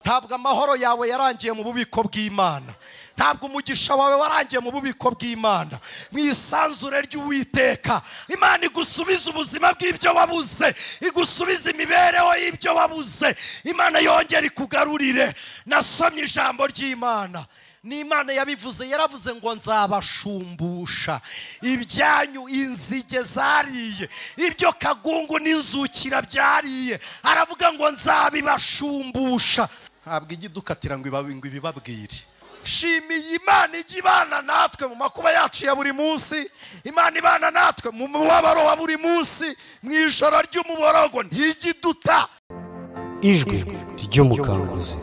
Ntabwo amahoro yawe yarangiye mu bubiko bw'Imana, ntabwo umugisha wawe warangiye mu bubiko bw'Imana. Mu isanzure ry'Uwiteka, Imana igusubiza ubuzima bw'ibyo wabuze, igusubiza imibereho y'ibyo wabuze, Imana yongera ikugarurire. Nasomye ijambo ry'Imana, ni Imana yabivuze, yaravuze ngo nzabashumbusha ibyanyu inzige zariye, ibyo kagungu n'inzukira byariye, aravuga ngo nzabibashumbusha. Ntabwo ijya idukatira ngo ibibabwire. Shimiye Imana ijya ibana natwe mu makuba yacu ya buri munsi, Imana ibana natwe mu mubabaro wa buri munsi, mu ijoro ry'umuborogo ntijya iduta. Ijwi ry'umukanguzi.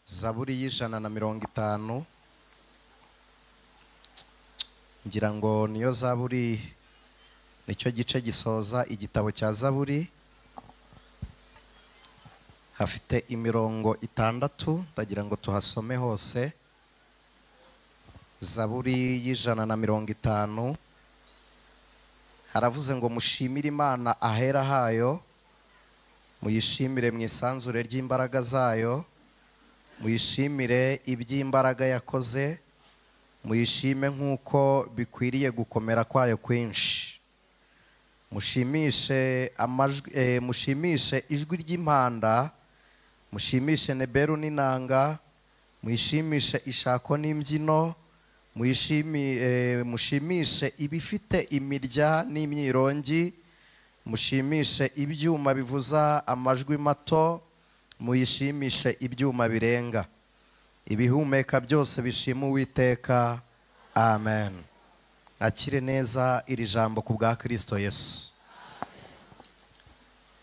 Zaburi y'150, ngira ngo niyo zaburi, nicyo gice gisoza igitabo cya Zaburi. Hafite imirongo 6, ndagira ngo tuhasome hose. Zaburi y'150 haravuze ngo mushimire Imana ahera hayo, muyishimire mu isanzure ry'imbaraga zayo, muyishimire iby'imbaraga yakoze, muyishime nk'uko bikwiriye gukomera kwayo kwinshi. Mushimishe amajwi, mushimishe ijwi ry'impanda, mushimishe neberu n'inanga, muyishimishe ishako n'imbyino, mushimishe ibifite imirya n'imyirongi, mushimishe ibyuma bivuza amajwi mato, muyishimishe ibyuma birenga. Ibihumeka byose bishima Uwiteka. Amen. Akire neza iri jambo ku bwa Kristo Yesu.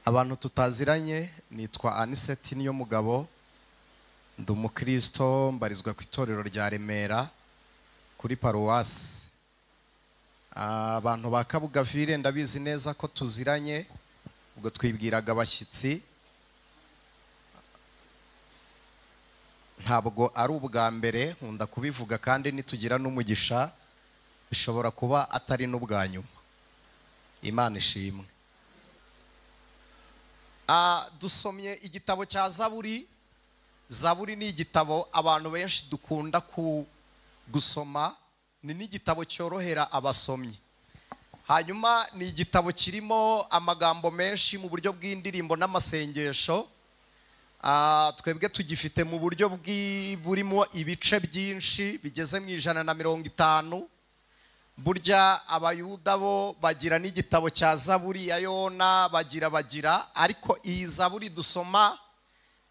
Abantu tutaziranye, nitwa Aniseti niyo mugabo, ndi umukristo, mbarizwa ku itorero rya Remera kuri paruwasi. Abantu ba Kabugavire ndabizi neza ko tuziranye, ubwo twibwiraga abashyitsi. Ntabwo ari ubwa mbere nkunda kubivuga, kandi nitugira n'umugisha bishobora kuba atari n'ubwa nyuma. Imana ishimwe. Dusomye igitabo cya Zaburi. Zaburi ni igitabo abantu benshi dukunda gusoma, ni n'igitabo cyorohera abasomyi. Hanyuma ni igitabo kirimo amagambo menshi mu buryo bw'indirimbo n'amasengesho. Twebwe tugifite mu buryo burimo ibice byinshi bigeze mu 150. Burya abayuda bo bagira n'igitabo cya Zaburi ya Yona, bagira, ariko iyi Zaburi dusoma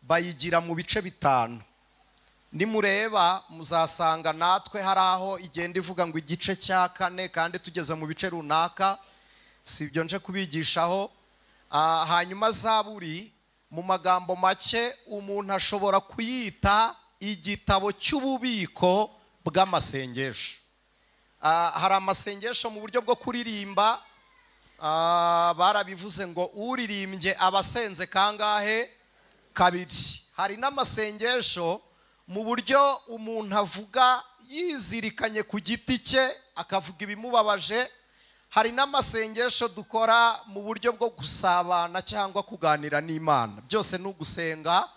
bayigira mu bice 5. Nimureba muzasanga natwe hari aho igenda ivuga ngo igice cya 4, kandi tugeze mu bice runaka, si ibyo nje kubigishaho. Hanyuma Zaburi mu magambo make umuntu ashobora kuyita igitabo cy'ububiko bw'amasengesho. Hari amasengesho mu buryo bwo kuririmba, barabivuze ngo uririmbye abasenze kangahe? Kabiri. Hari n'amasengesho mu buryo umuntu avuga yizirikanye ku giti cye, akavuga ibimubabaje. Hari n'amasengesho dukora mu buryo bwo gusabana cyangwa kuganira n'Imana. Byose ni ugusenga,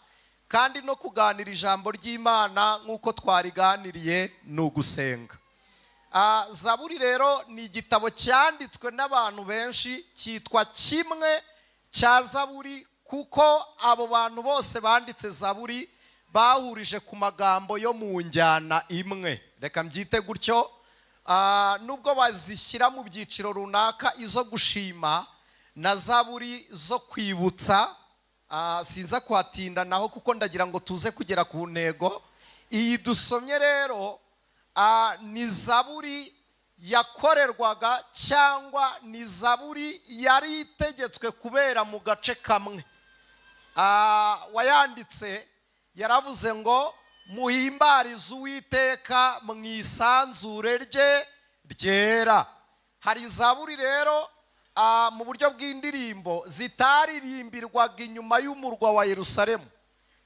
kandi no kuganira ijambo ry'Imana nk'uko twariganiriye ni ugusenga. Zaburi rero ni igitabo cyanditswe n'abantu benshi, cyitwa kimwe cya Zaburi kuko abo bantu bose banditse Zaburi bahurije ku magambo yo mu njyana imwe. Reka mbyite gutyo. Nubwo bazishyira mu byiciro runaka, izo gushima na zaburi zo kwibutsa, sinza kuhatinda naho kuko ndagira ngo tuze kugera ku ntego. Iyi dusomye rero ni zaburi yakorerwaga cyangwa ni zaburi yari itegetswe kubera mu gace kamwe. Wayanditse yaravuze ngo muhimbarize Uwiteka mu isanzure rye ryera. Hari zaburi rero mu buryo bw'indirimbo zitaririmbirwaga inyuma y'umurwa wa Yerusalemu,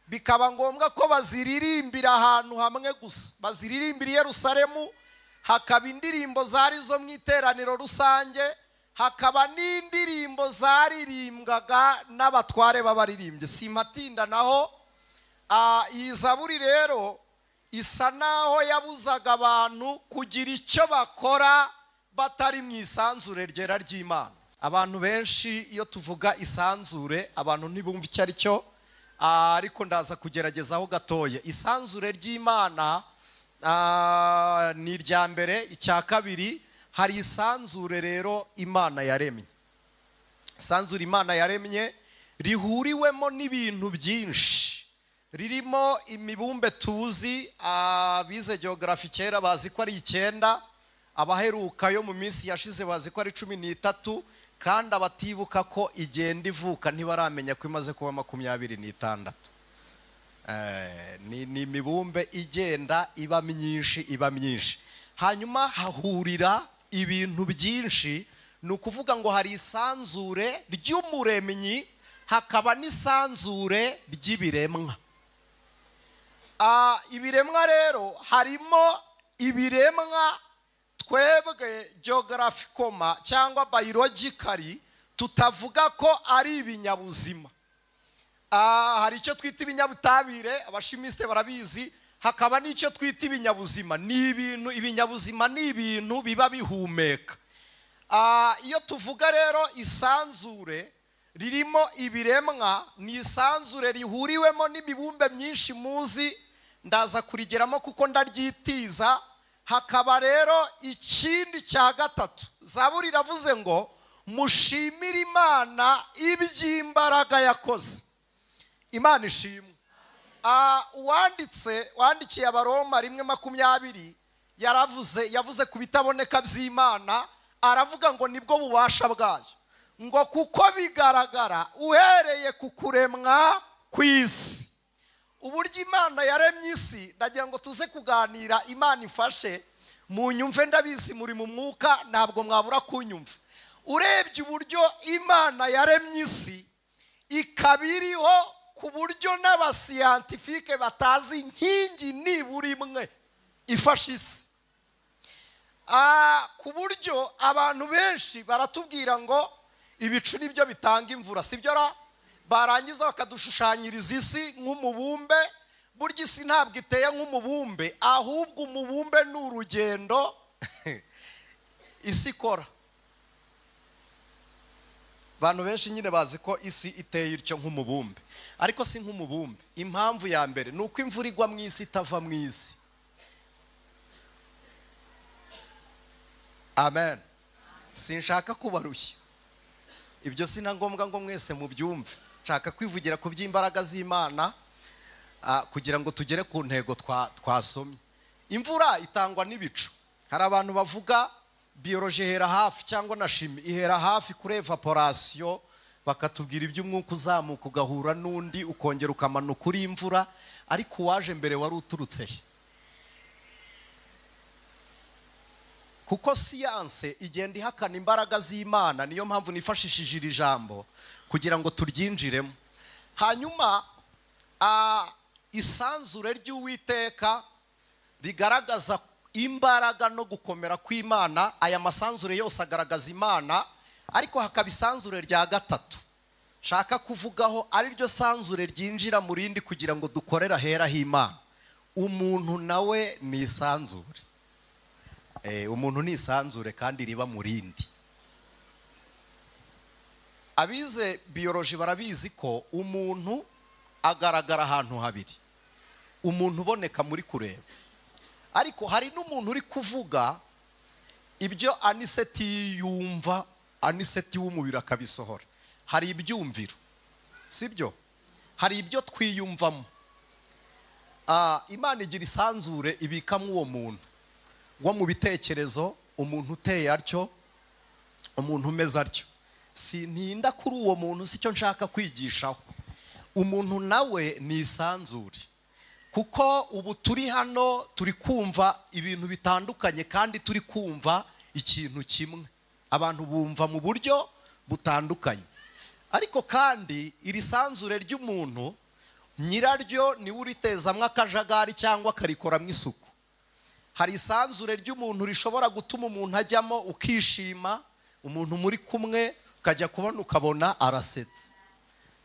bikaba ngombwa ko baziririmbira ahantu hamwe gusa. Baziririmbira i Yerusalemu, hakaba indirimbo zari zo mu iteraniro rusange, Hakaba n'indirimbo zaririmbwaga n'abatware b'abaririmbyi. Simatinda naho. Iyi zaburi rero isa naho yabuzaga abantu kugira icyo bakora batari mu isanzure ryera ry'Imana. Abantu benshi iyo tuvuga isanzure abantu ntibumva icyo ari cyo, ariko ndaza kugeragezaho gatoya. Isanzure ry'Imana ni irya mbere. Icya kabiri, hari isanzure rero Imana yaremye. Isanzure Imana yaremye rihuriwemo n'ibintu byinshi, ririmo imibumbe tuzi, abize geography kera bazi ko ari 9, abaheruka yo mu minsi yashize bazi ko ari 13, kandi abatibuka ko igenda ivuka ntibaramenya ko imaze kuba 26. Ni imibumbe igenda iba myinshi iba myinshi. Hanyuma hahurira ibintu byinshi. Ni ukuvuga ngo hari isanzure ry'umuremyi, hakaba n'isanzure ry'ibiremwa. Ibiremwa rero harimo ibiremwa twebwe geographicoma cyangwa biologically tutavuga ko ari ibinyabuzima. Hari icyo twita ibinyabutabire, abashimiste barabizi, hakaba n'icyo twita ibinyabuzima. Ni ibintu, ibinyabuzima ni ibintu biba bihumeka. Iyo tuvuga rero isanzure ririmo ibiremwa, ni isanzure rihuriwemo n'imibumbe myinshi muzi, ndaza kurigeramo kuko ndaryitiza. Hakaba rero ikindi cya gatatu, zaburi iravuze ngo mushimire Imana iby'imbaraga yakoze. Imana ishimwe. Uwanditse wandikiye Abaroma 1:20 yaravuze, yavuze ku bitaboneka by'Imana, aravuga ngo nibwo bubasha bwayo, ngo kuko bigaragara uhereye ku kuremwa kw'isi. Uburyo Imana yaremye isi, ndagira ngo tuze kuganira, Imana ifashe mu nyumve, ndabizi muri mu mwuka ntabwo mwabura kunyumva. Urebye uburyo Imana yaremye isi, ikabiriho ku buryo n'abasiyantifike batazi inkingi nibura imwe ifashe isi. Ku buryo abantu benshi baratubwira ngo ibicu nibyo bitanga imvura, sibyo ra? Barangiza bakadushushanyiriza isi nk'umubumbe. Burya isi ntabwo iteye nk'umubumbe, ahubwo umubumbe ni urugendo isi ikora. Abantu benshi nyine bazi ko isi iteye ityo nk'umubumbe, ariko si nk'umubumbe. Impamvu ya mbere ni uko imvura igwa mu isi itava mu isi. Amen. Sinshaka kubarushya, ibyo si na ngombwa ngo mwese mubyumve. Nshaka kwivugira ku by'imbaraga z'Imana kugira ngo tugere ku ntego twasomye. Imvura itangwa n'ibicu. Hari abantu bavuga biologie ihera hafi cyangwa na chimie ihera hafi kuri evaporation, bakatubwira iby'umwuka uzamuka ugahura n'undi ukongera ukamanuka uri imvura, ariko uwaje mbere wari uturutse he? Kuko siyanse igenda ihakana imbaraga z'Imana, niyo mpamvu nifashishije iri jambo kugira ngo turyinjiremo. Hanyuma isanzure ry'Uwiteka rigaragaza imbaraga no gukomera kw'Imana. Aya masanzure yose agaragaza Imana, ariko hakaba isanzure rya gatatu nshaka kuvugaho, ari ryo sanzure ryinjira mu rindi kugira ngo dukorere ahera h'Imana. Umuntu nawe ni isanzure. Umuntu ni isanzure kandi riba mu rindi. Abize biology barabizi ko umuntu agaragara ahantu habiri. Umuntu uboneka muri kureba, ariko hari n'umuntu uri kuvuga ibyo aniseti yumva, aniseti w'umubiri akabisohora. Hari ibyumviro, sibyo? Hari ibyo twiyumvamo. Imana igira isanzure ibikamo uwo muntu wo mu bitekerezo, umuntu uteye atyo, umuntu umeze atyo. Sintinda kuri uwo muntu, sicyo nshaka kwigishaho. Umuntu nawe ni isanzure, kuko ubu turi hano turi kumva ibintu bitandukanye kandi turi kumva ikintu kimwe. Abantu bumva mu buryo butandukanye, ariko kandi iri sanzure ry'umuntu nyiraryo niwe uritezamwo akajagari cyangwa akarikoramwo isuku. Hari isanzure ry'umuntu rishobora gutuma umuntu ajyamo ukishima, Umuntu muri kumwe ukajya kubona ukabona arasetse,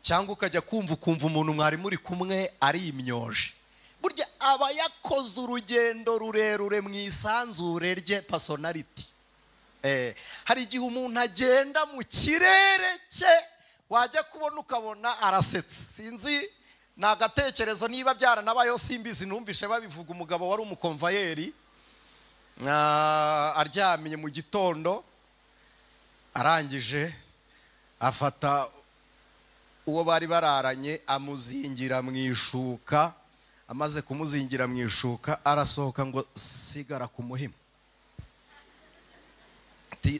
cyangwa ukajya kumva ukumva umuntu mwari muri kumwe ari imyoje. Burya aba yakoze urugendo rurerure mu isanzure rye, personality. Hari igihe umuntu agenda mu kirere cye, wajya kubona ukabona arasetse. Sinzi, ni agatekerezo, niba byaranabayeho simbizi, numvishe babivuga. Umugabo wari umukomvayeri aryamye mu gitondo, arangije afata uwo bari bararanye amuzingira mu ishuka. Amaze kumuzingira mu ishuka arasohoka ngo sigara ku muhima,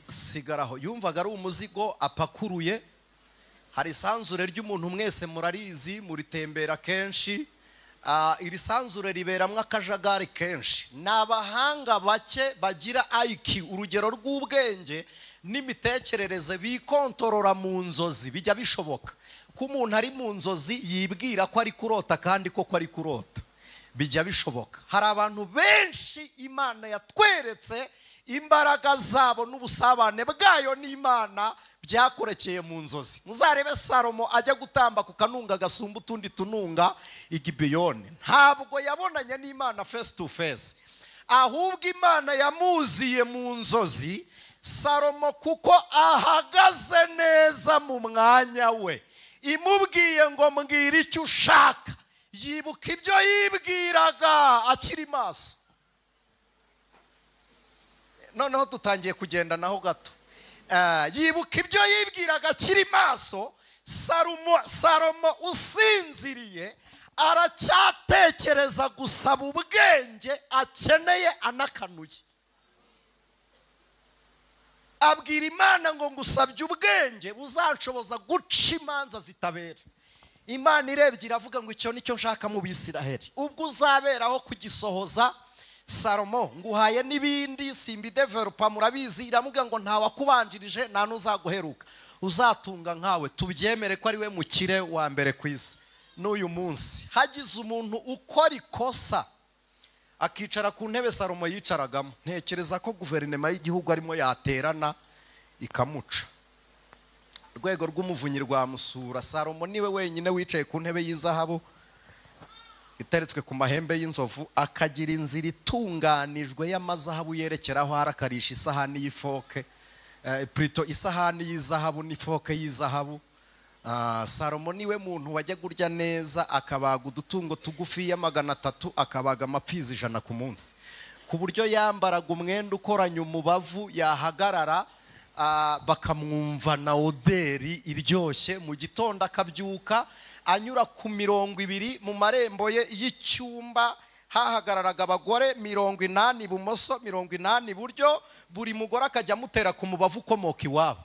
sigaraho. Yumvaga ari umuzigo apakuruye. Hari isanzure ry'umuntu mwese murarizi, muritembera kenshi. Iri sanzure riberamwo akajagari kenshi. Ni abahanga bake bagira IQ, urugero rw'ubwenge n'imitekerereze, bikontorora mu nzozi. Bijya bishoboka ko umuntu ari mu nzozi yibwira ko ari kurota kandi koko ari kurota. Bijya bishoboka. Hari abantu benshi Imana yatweretse imbaraga zabo n'ubusabane bwayo n'Imana byakorekeye mu nzozi. Muzarebe Salomo ajya gutamba ku kanunga gasumba utundi tununga i Gibeyoni, ntabwo yabonanye n'Imana face to face, ahubwo Imana yamuziye mu nzozi. Salomo kuko ahagaze neza mu mwanya we, imubwiye ngo mbwira icyo ushaka, yibuka ibyo yibwiraga akiri maso. Noneho dutangiye kugenda naho gato. Yibuka ibyo yibwiraga akiri maso. Salomo usinziriye aracyatekereza gusaba ubwenge akeneye anakanuye. Abwira Imana ngo ngusabye ubwenge buzanshoboza guca imanza zitabera. Imana irebye iravuga ngo icyo nicyo nshaka mu Bisiraheli, ubwo uzaberaho kugisohoza. Salomo nguhaye n'ibindi simbidevelopa murabizi. Iramubwira ngo nta wakubanjirije nta n'uzaguheruka uzatunga nkawe. Tubyemere ko ari we mukire wa mbere ku isi n'uyu munsi. Hagize umuntu ukora ikosa akicara ku ntebe Salomo yicaragamo, ntekereza ko guverinoma y'igihugu arimo yaterana ikamuca. Urwego rw'umuvunyi rwamusura. Salomo niwe wenyine wicaye ku ntebe y'izahabu iteretswe ku mahembe y'inzovu, akagira inzira itunganijwe y'amazahabu yerekeraho arakarisha isahani y'ifoke, plutôt isahani y'izahabu n'ifoke y'izahabu. Salomo niwe muntu wajya kurya neza, akabaga udutungo tugufi ya 300, akabaga amapfizi 100 ku munsi, ku buryo yambaraga umwenda ukoranye umubavu, yahagarara bakamwumva na oderi iryoshye. Mu gitondo akabyuka anyura ku 20 mu marembo ye y'icyumba, hahagararaga abagore 80 ibumoso, 80 iburyo, buri mugore akajya amutera ku mubavu ukomoka iwabo,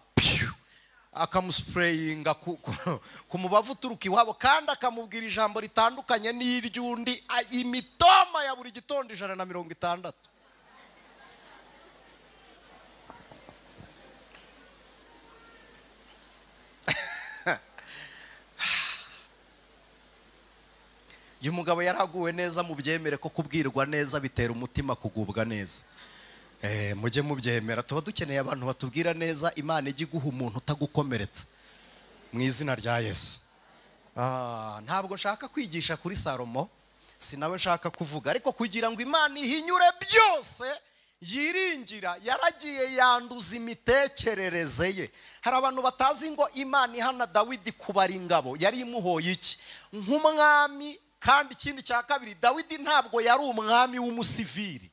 akamusprayinga ku mubavu uturuka iwabo, kandi akamubwira ijambo ritandukanye n'iry'undi. Imitoma ya buri gitondo 160. Uyu mugabo yaraguwe neza, mubyemere ko kubwirwa neza bitera umutima kugubwa neza. Mujye mubyemera, tuba dukeneye abantu batubwira neza. Imana ijya iguha umuntu utagukomeretsa mu izina rya Yesu. Ntabwo nshaka kwigisha kuri Salomo, si nawe nshaka kuvuga, ariko kugira ngo Imana ihinyure byose yiringira, yaragiye yanduza imitekerereze ye. Hari abantu batazi ngo Imana ihana Dawidi kubara ingabo yari imuhoye iki nk'umwami. Kandi ikindi cya kabiri, Dawidi ntabwo yari umwami w'umusivili,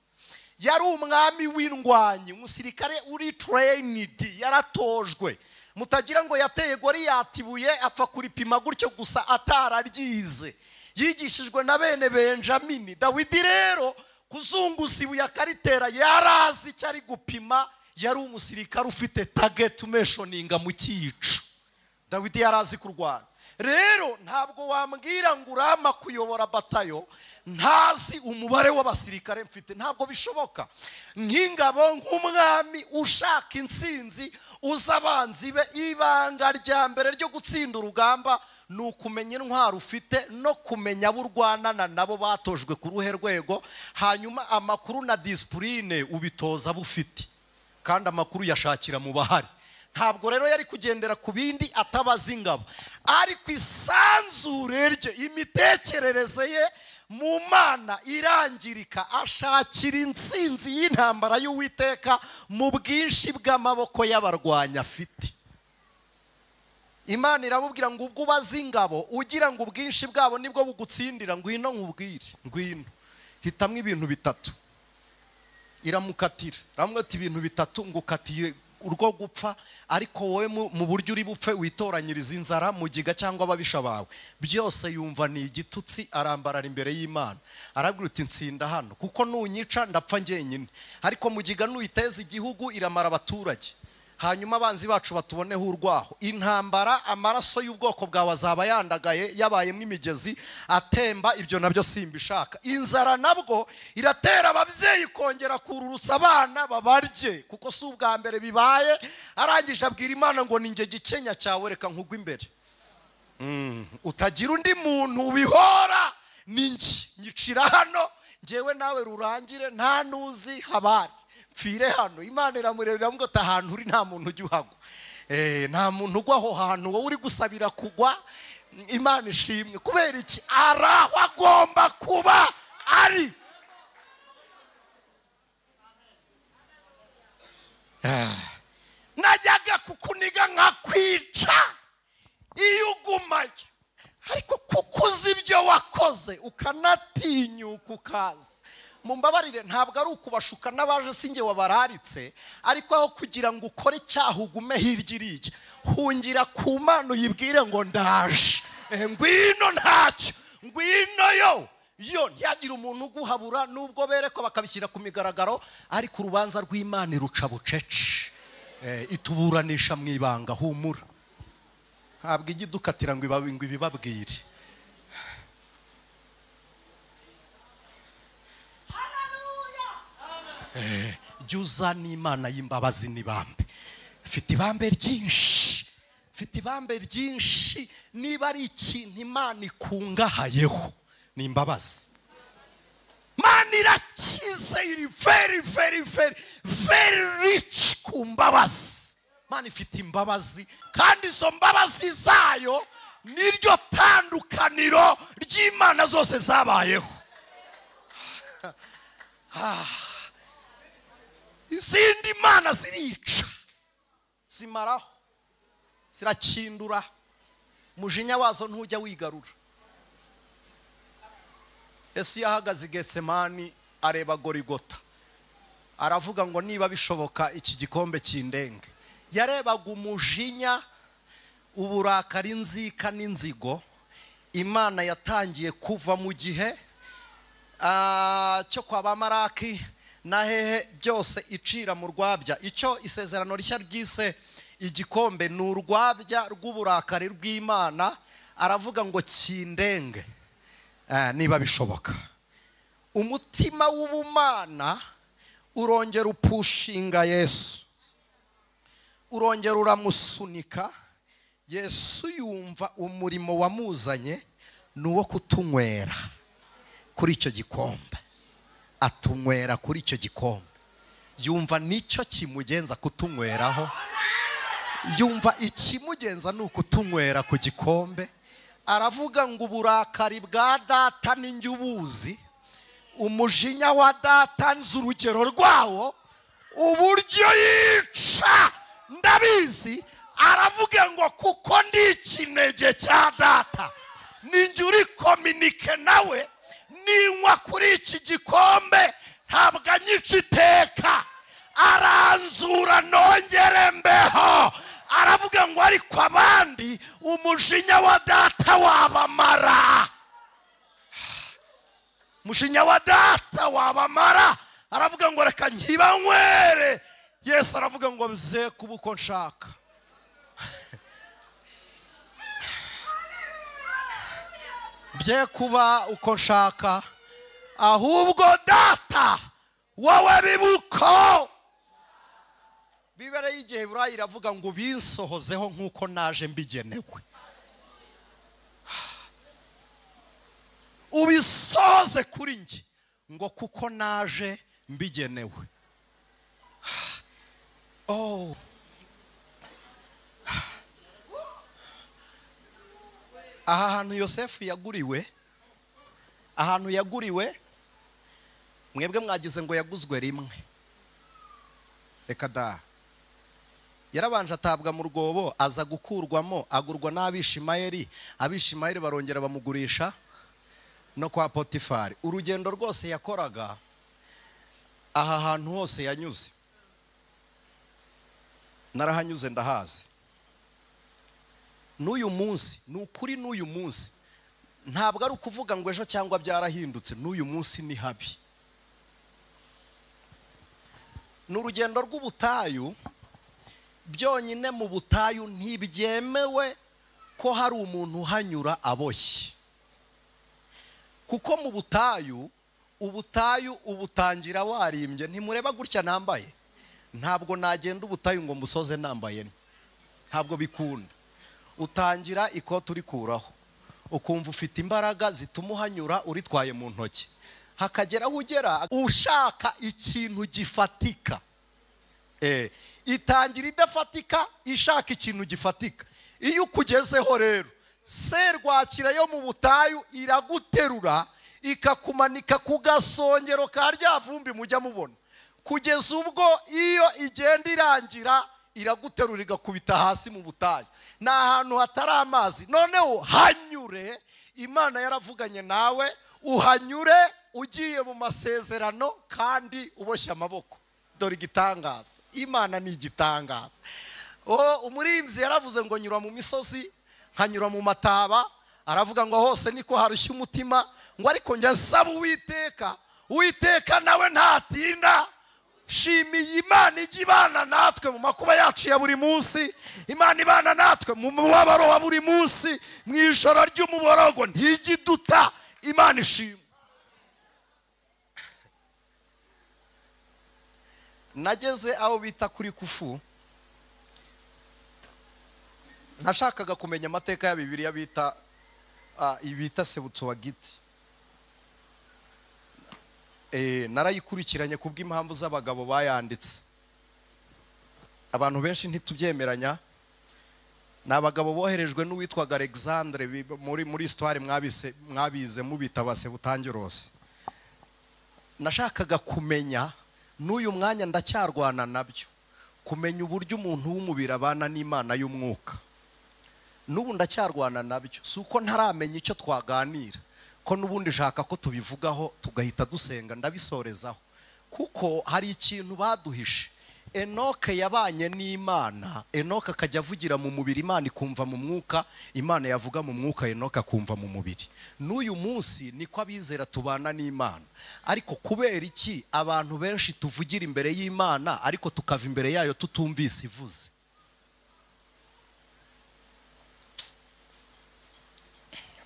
yari umwami w'indwanyi, umusirikare uri trained, yaratojwe. Mutagira ngo yateye Goliyati ibuye apfa kuripima gutyo gusa atararyize, yigishijwe na bene Benjamini. Dawidi rero kuzunguza ibuye akaritera yarazi icyo ari gupima, yari umusirikare ufite target umeshoninga mu cyico. Dawidi yarazi kurwana. Rero ntabwo wambwira ngo urama kuyobora batayo ntazi umubare w'abasirikare mfite, ntabwo bishoboka. Nk'ingabo, nk'umwami ushaka intsinzi uza abanzi be, ibanga rya mbere ryo gutsinda urugamba ni ukumenya intwaro ufite no kumenya abo urwanana nabo batojwe ku ruhe rwego, hanyuma amakuru na disipurine ubitoza abo ufite, kandi amakuru yashakira mu bahari. Ntabwo rero yari kugendera ku bindi atabaza ingabo, ariko isanzure rye, imitekerereze ye mu Mana irangirika, ashakira intsinzi y'intambara y'Uwiteka mu bwinshi bw'amaboko y'abarwanya afite. Imana iramubwira ngo ubwo ubaza ingabo ugira ngo ubwinshi bwabo nibwo bugutsindira, ngwino nkubwire, ngwino hitamwe ibintu bitatu. Iramukatira, iramubwira ati ibintu bitatu ngukatiye urwo gupfa, ariko wowe mu buryo uri bupfe witoranyiriza inzara, mugiga cyangwa ababisha bawe. Byose yumva ni igitutsi, arambarara imbere y'Imana, arabwira uti nsinda hano kuko nunyica ndapfa njyenyine, ariko mugiga nuyiteza igihugu iramara abaturage, hanyuma abanzi bacu batuboneho urwaho. Intambara, amaraso y'ubwoko bwawe azaba yandagaye, yabayemo imigezi atemba, ibyo nabyo simbishaka. Inzara nabwo iratera ababyeyi kongera kururutsa abana babarye, kuko si ubwa mbere bibaye. Arangije abwira Imana ngo ninjye gikenya cyawe, reka nkugwe imbere, utagira undi muntu ubihora, ninjye nyicira hano, njyewe nawe rurangire, nta nuzi habari, pfire hano. Imana iramureba iramubwira ati ahantu uri nta muntu ujya uhagwa, nta muntu ugwa aho hantu wowe uri gusabira kugwa. Imana ishimwe. Kubera iki? Ari aho agomba kuba ari. Najyaga kukuniga nkakwica iyo ugumayo, ariko kuko uzi ibyo wakoze ukanatinyuka ukaza. Mumbabarire, ntabwo ari ukubashuka n'abaje sinjye wabararitse, ariko aho kugira ngo ukore icyaha ugume hirya iriya, hungira ku Mana uyibwire ngo ndaje, ngwino ntacyo, ngwino yo yo. Ntiyagira umuntu uguhabura, nubwo bereko bakabishyira ku migaragaro, ariko urubanza rw'Imana iruca bucece, ituburanisha mu ibanga. Humura, ntabwo ijya idukatira ngo ibibabwire. Jya uza n'Imana y'imbabazi n'ibambe. Mfite ibambe ryinshi, mfite ibambe ryinshi. Niba ari ikintu Imana ikungahayeho ni imbabazi. Imana irakize, iri very very very very rich ku mbabazi. Imana ifite imbabazi, kandi izo mbabazi zayo niryo tandukaniro ry'Imana zose zabayeho. Izindi mana zirica, zimaraho, zirakindura, umujinya wazo ntujya wigarura. Yesu yahagaze i Getsemani areba Gorigota, aravuga ngo niba bishoboka iki gikombe kindenge. Yarebaga umujinya, uburakari, inzika n'inzigo Imana yatangiye kuva mu gihe cyo kwa ba Maraki na hehe byose icira mu rwabya. Icyo isezerano rishya ryise igikombe ni urwabya rw'uburakari rw'Imana. Aravuga ngo kindenge niba bishoboka. Umutima w'ubumana urongera upushinga Yesu, urongera uramusunika. Yesu yumva umurimo wamuzanye ni uwo kutunywera kuri icyo gikombe, atunywera kuri icyo gikombe. Yumva nicyo kimugenza kutunyweraho, yumva ikimugenza ni ukutunywera ku gikombe. Aravuga ngo uburakari bwa data ninjye ubuzi, umujinya wa data nzi urugero rwawo, uburyo yica ndabizi. Aravuga ngo kuko ndi ikinege cya data, ninjye uri kominike nawe, ninywa kuri iki gikombe ntabwo anyica iteka, aranzura nongere mbeho. Aravuga ngo ariko abandi umujinya wa data wabamara, umujinya wa data wabamara. Aravuga ngo reka nkibanywere. Yesu aravuga ngo bize kuba uko nshaka. Bye kuba uko nshaka, ahubwo data wowe bibuko. Bibere y'igihe Burayi iravuga ngo binsohozeho nkuko naje mbigenewe. Ubisohoze kuri njye ngo kuko naje mbigenewe. Oh. Aha hantu Yosefu yaguriwe, ahantu yaguriwe, mwebwe mwagize ngo yaguzwe rimwe. Reka da. Yarabanje atabwa mu rwobo, aza gukurwamo, agurwa n'Abishimayeli. Abishimayeli barongera bamugurisha no kwa Potifari. Urugendo rwose yakoraga, aha hantu hose yanyuze, narahanyuze ndahazi. N'uyu munsi, ni ukuri, n'uyu munsi ntabwo ari ukuvuga ngo ejo cyangwa byarahindutse, n'uyu munsi ni habi. Ni urugendo rw'ubutayu. Byonyine mu butayu ntibyemewe ko hari umuntu uhanyura aboshye, kuko mu butayu, ubutayu ubutangira warimbye. Ntimureba gutya nambaye, ntabwo nagenda ubutayu ngo mbusoze nambaye, ntabwo bikunda. Utangira ikoti urikuraho, ukumva ufite imbaraga zituma uhanyura uritwaye mu ntoki, hakagera aho ugera ushaka ikintu gifatika. Itangira idafatika ishaka ikintu gifatika. Iyo ukugezeho rero, serwakira yo mu butayu iraguterura ikakumanika ku gasongero ka rya vumbi mujya mubona, kugeza ubwo iyo igenda irangira iraguterura igakubita hasi mu butayu. Ni ahantu hatari amazi. Noneho hanyure, Imana yaravuganye nawe, uhanyure ugiye mu masezerano kandi uboshye amaboko. Dore igitangaza, Imana ni igitangaza. Umuririmbyi yaravuze ngo nyura mu misozi nkanyura mu mataba, aravuga ngo hose niko harushya umutima, ngo ariko njya nsaba Uwiteka, Uwiteka nawe ntatinda. Shimiye Imana ijya ibana natwe mu makuba yacu ya buri munsi, Imana ibana natwe mu mubabaro wa buri munsi, mu ijoro ry'umuborogo ntijya iduta. Imana ishimwe. Nageze aho bita kuri Kufu, nashakaga kumenya amateka ya Bibiliya bita Sebutsuwagiti. Narayikurikiranye kubw'impamvu z'abagabo bayanditse. Abantu benshi ntitubyemeranya, ni abagabo boherejwe n'uwitwaga Alexandre, muri histoire mwabize mubita ba Sebutangiros. Nashakaga kumenya, n'uyu mwanya ndacyarwana nabyo, kumenya uburyo umuntu w'umubiri abana n'Imana y'umwuka. N'ubu ndacyarwana nabyo, si uko ntaramenya icyo twaganira, ko n'ubundi nshaka ko tubivugaho tugahita dusenga, ndabisorezaho, kuko hari ikintu baduhishe. Enoke yabanye n'Imana, Enoke akajya avugira mu mubiri, Imana ikumva mu mwuka, Imana yavuga mu mwuka, Enoke akumva mu mubiri. N'uyu munsi niko abizera tubana n'Imana. Ariko kubera iki abantu benshi tuvugira imbere y'Imana ariko tukava imbere yayo tutumvise ivuze?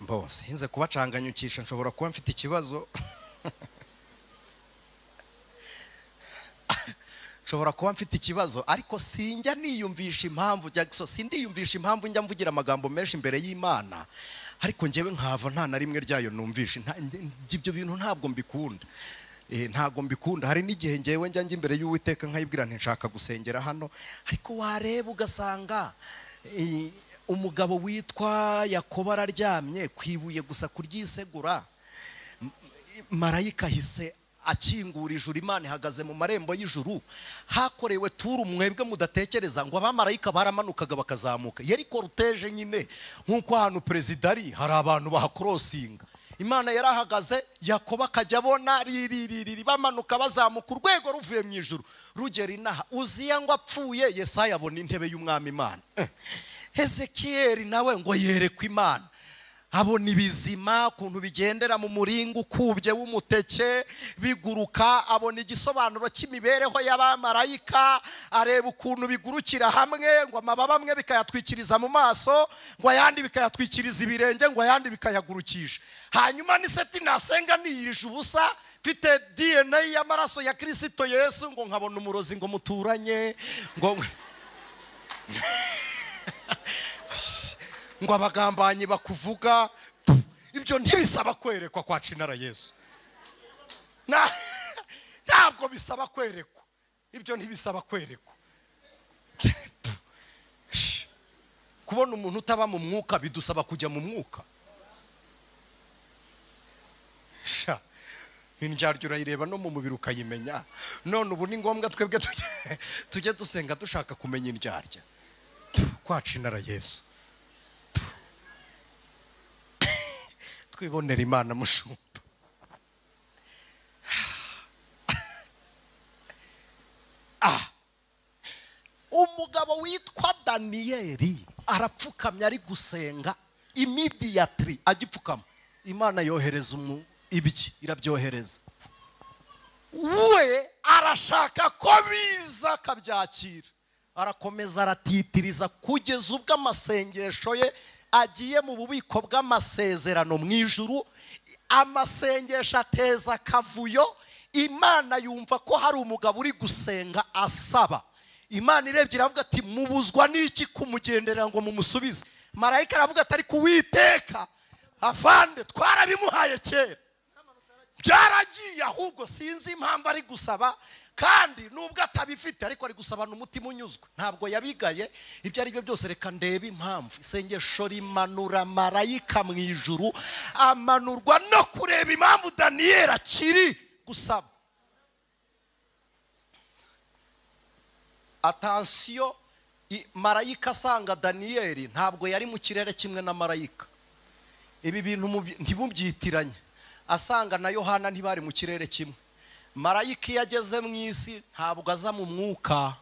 Mbo sinze kubacanganyukisha, nshobora kuba mfite ikibazo. Nshobora kuba mfite ikibazo, ariko sinjya niyumvisha impamvu Jackson, sindiyumvisha impamvu njya mvugira amagambo menshi imbere y'Imana, ariko njyewe nkava nta na rimwe ryayo numvisha. Ibyo bintu ntabwo mbikunda. Ntabwo mbikunda. Hari n'igihe njyewe njya imbere y'Uwiteka nkayibwira nti nshaka gusengera hano, ariko wareba ugasanga umugabo witwa Yakobo araryamye kwibuye gusa kuryisegura, marayika ahise akingura ijuru, Imana ihagaze mu marembo y'ijuru. Hakorewe turu mwebwe mudatekereza ngo abamarayika baramanukaga bakazamuka. Yari cortege nyine, nkuko ahantu perezida ari hari abantu bahakrosinga. Imana yarahagaze, Yakobo akajya abona ririri bamanuka bazamuka urwego ruvuye mu ijuru rugera inaha. Uziya ngo apfuye, Yesaya abona intebe y'umwami Imana. Hezekiyeli nawe ngo yerekwe Imana, abona ibizima ukuntu bigendera mu muringa ukubye w'umuteke biguruka, abona igisobanuro cy'imibereho y'abamarayika, areba ukuntu bigurukira hamwe, ngo amababa amwe bikayatwikiriza mu maso, ngo ayandi bikayatwikiriza ibirenge, ngo ayandi bikayagurukisha. Hanyuma ni seti nasenga niyirije ubusa, mfite DNA y'amaraso ya Kristo Yesu, ngo nkabona umurozi ngo muturanye, ngo ngo abagambanyi bakuvuga. Ibyo ntibisaba kwerekwa kwa Cinara Yesu. Ntabwo bisaba kwerekwa, ibyo ntibisaba kwerekwa. Kubona umuntu utaba mu mwuka bidusaba kujya mu mwuka. Sha, indyarya urayireba no mu mubiri ukayimenya. None ubu ni ngombwa twebwe tujye dusenga dushaka kumenya indyarya. Kwaca inara Yesu, twibonera Imana mushumba. Umugabo witwa Daniyeli arapfukamye ari gusenga, immediately agipfukama Imana yohereza ibiki, irabyohereza. We arashaka ko biza akabyakira, arakomeza aratitiriza kugeza ubwo amasengesho ye agiye mu bubiko bw'amasezerano mu ijuru. Amasengesho ateza akavuyo. Imana yumva ko hari umugabo uri gusenga asaba. Imana irebye iravuga ati mubuzwa n'iki kumugenderera ngo mumusubize? Marayika aravuga ati ariko Uwiteka afande twarabimuhaye kera, byaragiye, ahubwo sinzi impamvu ari gusaba, kandi nubwo atabifite ariko ari gusabana umutima unyuzwe, ntabwo yabigaye. Ibyo ari byo byose reka ndebe impamvu. Isengesho rimanura marayika mu ijuru, amanurwa no kureba impamvu Daniyeli akiri gusaba. Atansiyo, marayika asanga Daniyeli ntabwo yari mu kirere kimwe na marayika. Ibi bintu ntibubyitiranye. Asanga na Yohana ntibari mu kirere kimwe. Marayika iyo ageze mu isi ntabwo aza mu mwuka,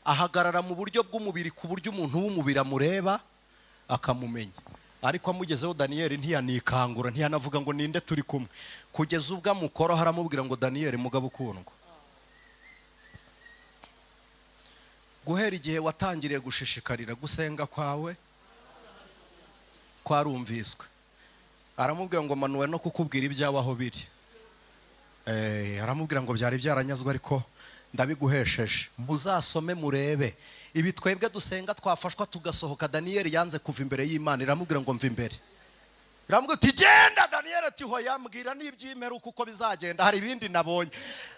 ahagarara mu buryo bw'umubiri ku buryo umuntu w'umubiri amureba akamumenya. Ariko amugezeho Daniyeli ntiyanikangura, ntiyanavuga ngo ninde turi kumwe, kugeza ubwo amukoroha aramubwira ngo Daniyeli mugabo ukundwa, guhera igihe watangiriye gushishikarira gusenga kwawe kwarumviswe. Aramubwira ngo manuwe no kukubwira ibyawe aho biri. Aramubwira ngo byari byaranyazwe ariko ndabiguhesheje. Muzasome murebe ibi twebwe dusenga twafashwa tugasohoka. Daniyeli yanze kuva imbere y'Imana, iramubwira ngo mva imbere. Iramubwira ati genda. Daniyeli ati hoya, mbwira n'iby'imperuka uko bizagenda, hari ibindi nabonye.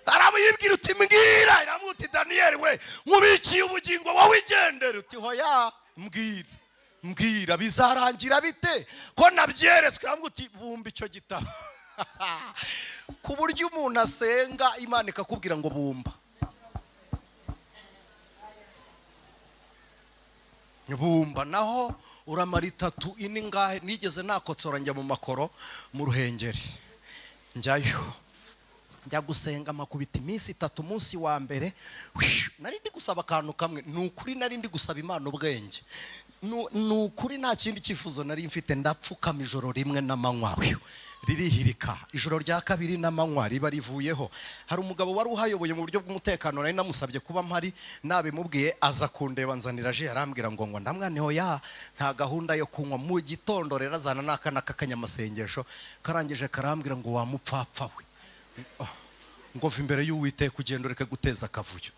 Aramubwira uti mbwira. Iramubwira uti Daniyeli we, nkubikiye ubugingo, wowe igendere. Uti hoya, mbwira, mbwira bizarangira bite ko nabyeretswe. Iramubwira uti bumba icyo gitabo. Ku buryo umuntu asenga Imana ikakubwira ngo bumba, bumba. Naho uramara itatu ine ngahe. Nigeze nakotsora njya mu makoro mu Ruhengeri, njyayo njya gusenga makubita iminsi itatu. Umunsi wa mbere nari ndi gusaba akantu kamwe, ni ukuri nari ndi gusaba Imana ubwenge, ni ukuri nta kindi cyifuzo nari mfite. Ndapfukama ijoro rimwe n'amanywa ririhirika, ijoro rya kabiri n'amanywa riba rivuyeho. Hari umugabo wari uhayoboye mu buryo bw'umutekano, nari namusabye kuba mpari, nabimubwiye aza kundeba nzanira ji, arambwira ngo ngo ndamwaneho ya nta gahunda yo kunywa. Mu gitondo rero azana n'akana k'akanyamasengesho, karangije karambwira ngo wa mupfapfa we, ngo va imbere y'Uwiteka ugenda ureke guteza akavuyo.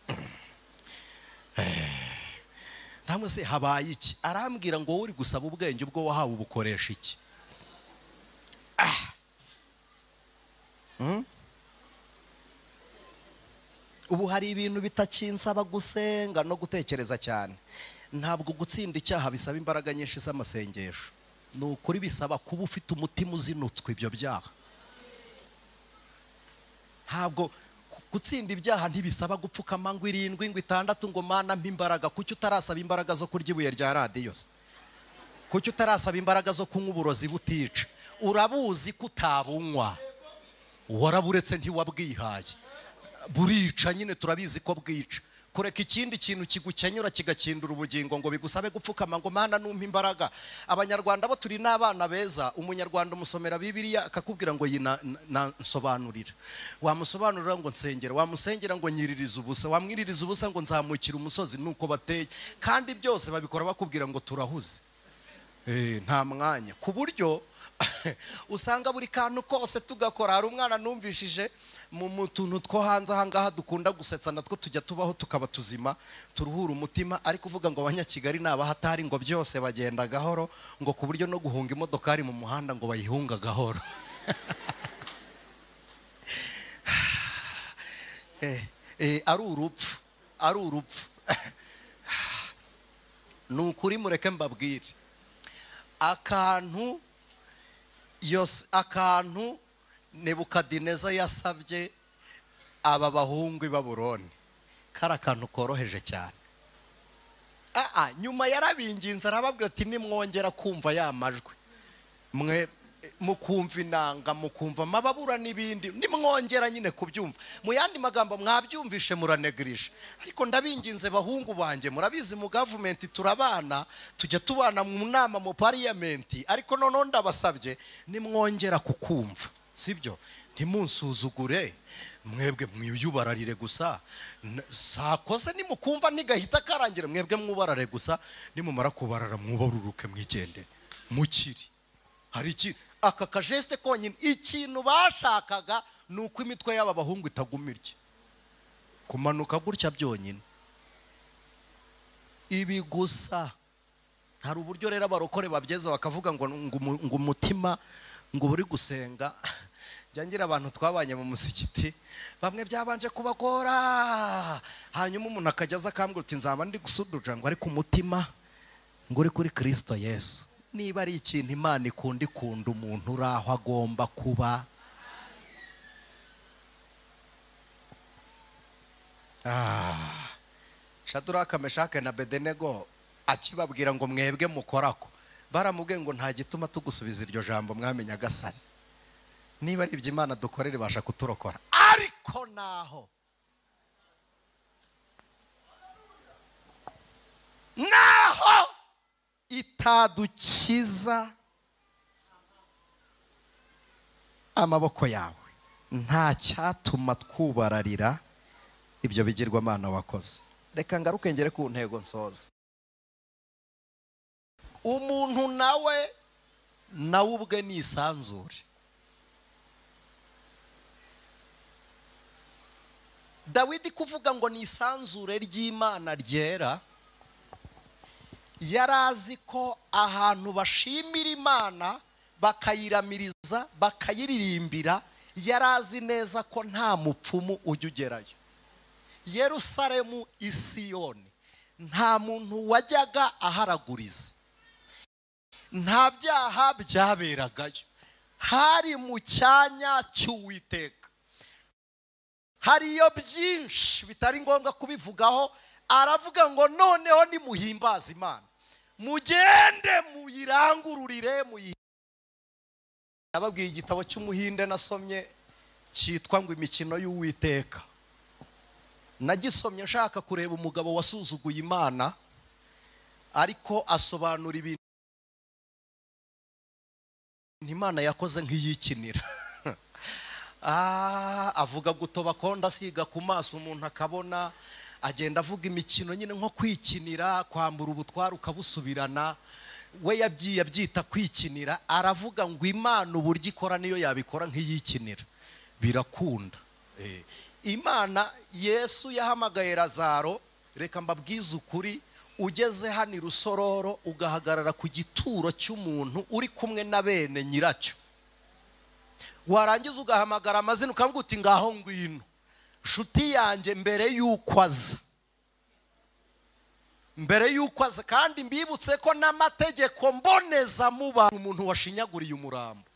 Ndamwe se habaye iki? Arambwira ngo wowe uri gusaba ubwenge ubwo wahawe ubukoresha iki? Ubu hari ibintu bitakinsaba gusenga no gutekereza cyane. Ntabwo gutsinda icyaha bisaba imbaraga nyinshi z'amasengesho. Ni ukuri bisaba kuba ufite umutima uzinutswe ibyo byaha. Ntabwo gutsinda ibyaha ntibisaba gupfukama ngo irindwi ngo itandatu ngo Mana mpa imbaraga. Kuki utarasaba imbaraga zo kurya ibuye rya radiyo se? Kuki utarasaba imbaraga zo kunywa uburozi butica? Urabuzi ko utabunywa, waraburetse ntiwabwihaye. Burica nyine, turabizi ko bwica. Kureka ikindi kintu kigukenyura kigakindura ubugingo ngo bigusabe gupfukama ngo Mana numpa imbaraga. Abanyarwanda bo turi n'abana beza. Umunyarwanda umusomera Bibiliya akakubwira ngo nsobanurira, wamusobanurira ngo nsengera, wamusengera ngo nyiririza ubusa, wamwiririza ubusa ngo nzamukira umusozi. Nuko bateye, kandi byose babikora bakubwira ngo turahuze, nta mwanya. Ku buryo usanga buri kantu kose tugakora. Hari umwana numvishije mu tuntu two hanze ahangaha dukunda gusetsa, natwo tujya tubaho tukaba tuzima turuhura umutima, ariko uvuga ngo abanyakigali n'abahatari ngo byose bagenda gahoro, ngo ku buryo no guhunga imodokari mu muhanda ngo bayihunga gahoro. Ari urupfu, ari urupfu. Ni ukuri mureke mbabwire akantu yose, akantu Nebukadineza yasabye aba bahungu i Babuloni, kari akantu koroheje cyane. Nyuma yarabinginze arababwira ati nimwongera kumva ya majwi, mwe mukumva inanga, mukumva amababura n'ibindi, nimwongera nyine kubyumva, mu yandi magambo mwabyumvishe muranegirisha. Ariko ndabinginze bahungu banjye, murabizi mu government turabana, tujya tubana mu nama mu parliament, ariko noneho ndabasabye nimwongera kukumva, sibyo, ntimunsuzugure, mwebwe mwiyubararire gusa, sakoze nimukumva nigahita karangira, mwebwe mwubarare gusa, nimumara kubarara mwubaruruke mwigendere mukiri. Hari iki aka kajeste konyine, ikintu bashakaga ni uko imitwe y'aba bahungu itagumirye kumanuka gutya byonyine. Ibi gusa hari uburyo rero abarokore babyeza bakavuga ngo ngo umutima ngo buri gusenga. Ngira abantu twabanye mu musigiti bamwe byabanje kubagora, hanyuma umuntu akajyaza akambwira uti nzaba ndi gusuduja ngo ariko umutima ngo uri kuri Kristo Yesu. Niba ari ikintu Imana ikunda, ikunda umuntu uri aho agomba kuba. Shadraka, Meshake na Abedenego akibabwira ngo mwebwe mukorako, baramubwiye ngo nta gituma tugusubiza iryo jambo mwami Nyagasani, niba ari ibyo Imana dukorera ibasha kuturokora. Ariko naho itadukiza amaboko yawe, nta cyatuma twubararira ibyo bigirwamana wakoze. Reka ngaruke ngere ku ntego nsoza. Umuntu nawe ubwe ni isanzure. Dawidi kuvuga ngo ni isanzure ry'Imana ryera, yarazi ko ahantu bashimira Imana bakayiramiriza bakayiririmbira, yarazi neza ko nta mupfumu ujya ugerayo. Yerusalemu isiyoni nta muntu wajyaga aharaguriza, nta byaha byaberagayo, hari mu cyanya cy'Uwiteka. Hariyo byinshi bitari ngombwa kubivugaho. Aravuga ngo noneho nimuhimbaza Imana, mugende muyirangururire muyi. Nababwiye igitabo cy'umuhinde nasomye cyitwa ngo imikino y'Uwiteka. Nagisomye nshaka kureba umugabo wasuzuguye Imana, ariko asobanura ibintu Imana yakoze nk'iyikinira. Avuga gutoba konda asiga ku maso umuntu akabona, agenda avuga imikino nyine nko kwikinira, kwambura ubutwara ukabusubirana, we yabyiye abyita kwikinira. Aravuga ngo Imana uburyo ikora niyo yabikora nk'iyikinira, birakunda. Imana Yesu yahamagaye Lazaro, reka mbabwize ukuri, ugeze hano i Rusororo ugahagarara ku gituro cy'umuntu uri kumwe na bene nyiracyo, warangiza ugahamagara amazina ukavuga uti ngaho ngwino nshuti yanjye, mbere y'uko aza, mbere y'uko aza. Kandi mbibutse ko n'amategeko mboneza muba umuntu washinyaguriye umurambo.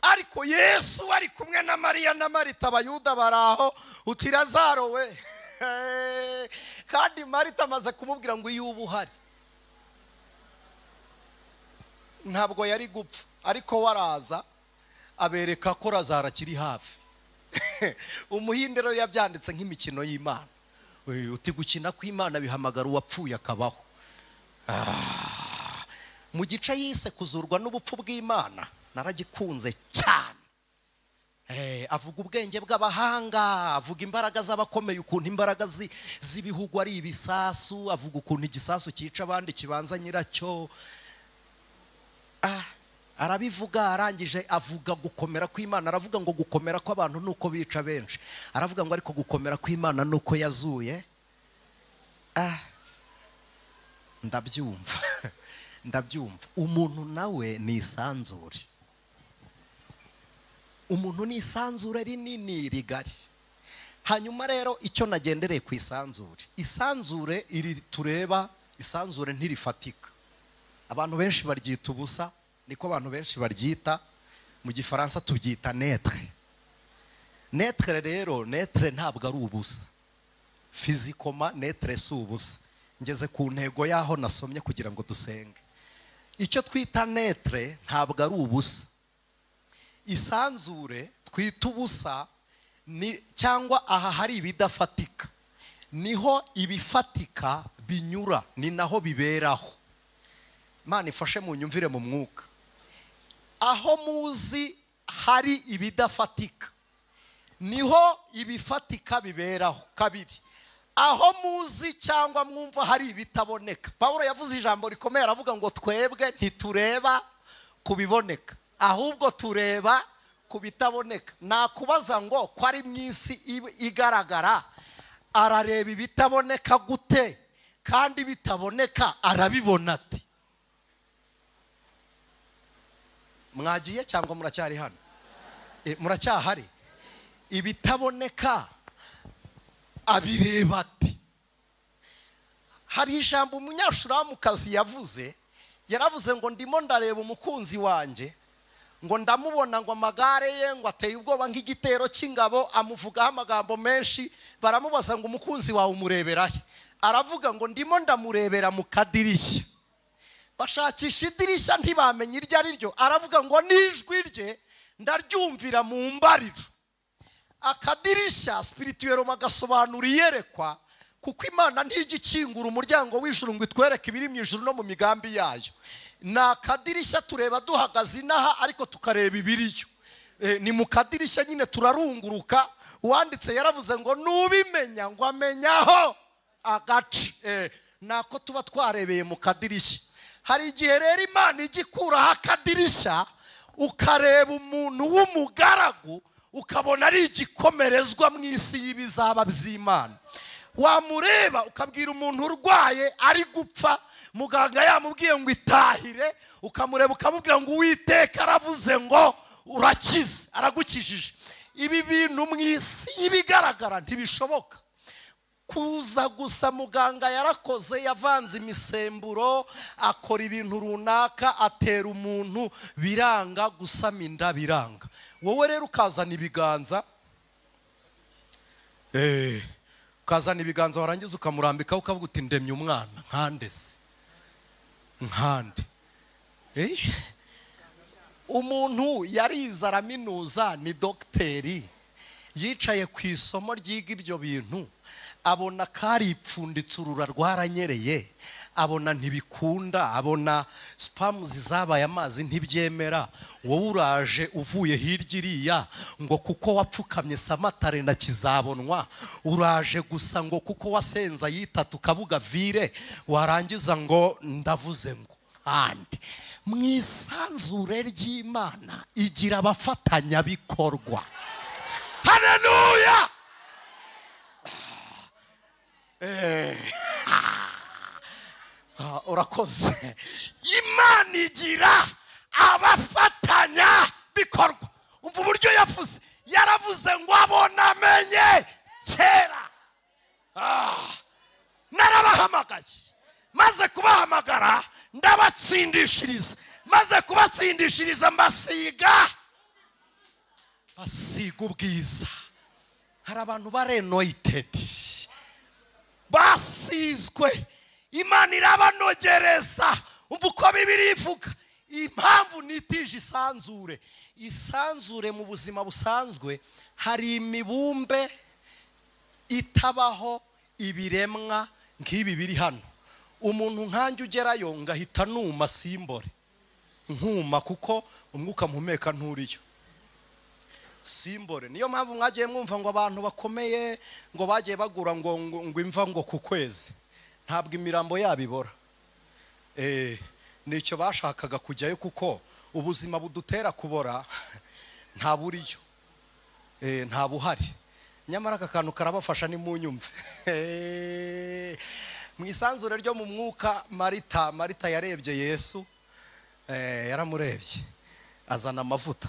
Ariko Yesu ari kumwe na Mariya na Marita, abayuda baraho, uti Lazaro we. Kandi Marita amaze kumubwira ngo iyo uba uhari ntabwo yari gupfa, ariko waraza abereka ko Lazaro akiri hafi. Umuhinde rero yabyanditse nk'imikino y'Imana. Uti gukina kw'Imana bihamagara uwapfuye akabaho. Mu gice yise kuzurwa n'ubupfu bw'Imana naragikunze cyane. Avuga ubwenge bw'abahanga, avuga imbaraga z'abakomeye, ukuntu imbaraga z'ibihugu ari ibisasu, avuga ukuntu igisasu cyica abandi kibanza nyiracyo. Arabivuga, arangije avuga gukomera kw'Imana. Aravuga ngo gukomera kw'abantu nuko bica benshi, aravuga ngo ariko gukomera kw'Imana nuko yazuye. Ndabyumva ndabyumva. Umuntu nawe ni isanzure, umuntu ni isanzure rinini rigari. Hanyuma rero icyo nagendereye ku isanzure, isanzure iri tureba, isanzure ntirifatika. Abantu benshi baryita ubusa, niko abantu benshi baryita. Mu gifaransa tubyita neutre. Neutre rero, neutre ntabwo ari ubusa. Physiquement neutre si ubusa. Ngeze ku ntego yaho nasomye kugira ngo dusenge. Icyo twita neutre ntabwo ari ubusa. Isanzure twita ubusa ni cyangwa aha hari ibidafatika, niho ibifatika binyura, ni naho biberaho. Imana ifashe mu nyumvire mu mwuka. Aho muzi hari ibidafatika niho ibifatika biberaho. Kabiri, aho muzi cyangwa mwumva hari ibitaboneka. Pawulo yavuze ijambo rikomeye, aravuga ngo twebwe ntitureba kubiboneka, ahubwo tureba kubitaboneka. Nakubaza ngo ko ari mu isi igaragara, arareba ibitaboneka gute kandi bitaboneka arabibona ate? Mwagiye cyangwa muracyari hano? Muracyahari? Ibitaboneka abireba ate? Hari ijambo umunyashuramukazi yavuze, yaravuze ngo ndimo ndareba umukunzi wanjye, ngo ndamubona ngo amagare ye ngo ateye ubwoba nk'igitero cy'ingabo, amuvugaho amagambo menshi. Baramubaza ngo umukunzi wawe umureberahe? Aravuga ngo ndimo ndamurebera mu kadirishya. Bashakisha idirishya ntibamenye iryo ari ryo. Aravuga ngo n'ijwi rye ndaryumvira mu mbariro. Akadirishya spirituellement gasobanura iyerekwa, kuko Imana ntijya ikingura umuryango w'ijuru ngo itwereke ibiri mu ijuru no mu migambi yayo. Ni akadirishya tureba duhagaze inaha, ariko tukareba ibiriyo. Ni mu kadirishya nyine turarunguruka. Uwanditse yaravuze ngo nubimenya ngo amenyaho agace. Nako tuba twarebeye mu kadirishya. Hari igihe rero Imana ijya ikuraho akadirishya, ukareba umuntu w'umugaragu ukabona ari igikomerezwa mu isi y'ibizaba by'Imana. Wamureba ukabwira umuntu urwaye ari gupfa, muganga yamubwiye ngo itahire, ukamureba ukamubwira ngo Uwiteka aravuze ngo urakize, aragukijije. Ibi bintu mu isi y'ibigaragara ntibishoboka. Kuza gusa muganga yarakoze, yavanze imisemburo, akora ibintu runaka, atera umuntu, biranga, gusama inda biranga. Wowe rero ukazana ibiganza, ukazana ibiganza warangiza ukamurambika ukavuga uti ndemye umwana nkande se nkande. Umuntu yarize araminuza, ni dogiteri, yicaye ku isomo ryiga ibyo bintu, abona karipfunditse urura rwaranyereye, abona ntibikunda, abona spamuzi zabaye amazi ntibyemera. Wowe uraje uvuye hirya iriya ngo kuko wapfukamye samatare na kizabonwa, uraje gusa ngo kuko wasenza yitatu kabuga vire, warangiza ngo ndavuze ngo andi. Mu isanzure ry'Imana igira abafatanyabikorwa. Haleluya! Urakoze. Imana igira abafatanya bikorwa. Umva uburyo yavuze, yaravuze ngo abona amenye kera. Narabahamagaye, maze kubahamagara ndabatsindishiriza, maze kubatsindishiriza mbasiga ubwiza. Hari abantu barenointed, basizwe, Imana irabanogereza. Umva uko Bibiliya ivuga. Impamvu nitije isanzure, isanzure mu buzima busanzwe hari imibumbe itabaho ibiremwa nk'ibi biri hano. Umuntu nkanjye ugerayo ngahita numa simbore nkuma, kuko umwuka mpumeka nturiyo simbore. Niyo mpamvu mwagiye mwumva ngo abantu bakomeye ngo bagiye bagura ngo ngo imva ngo ku kwezi, ntabwo imirambo yabo ibora. Nicyo bashakaga kujyayo, kuko ubuzima budutera kubora nta buriyo, nta buhari. Nyamara aka kantu karabafasha, nimunyumve. Mu isanzure ryo mu mwuka, Marita yarebye Yesu, yaramurebye azana amavuta.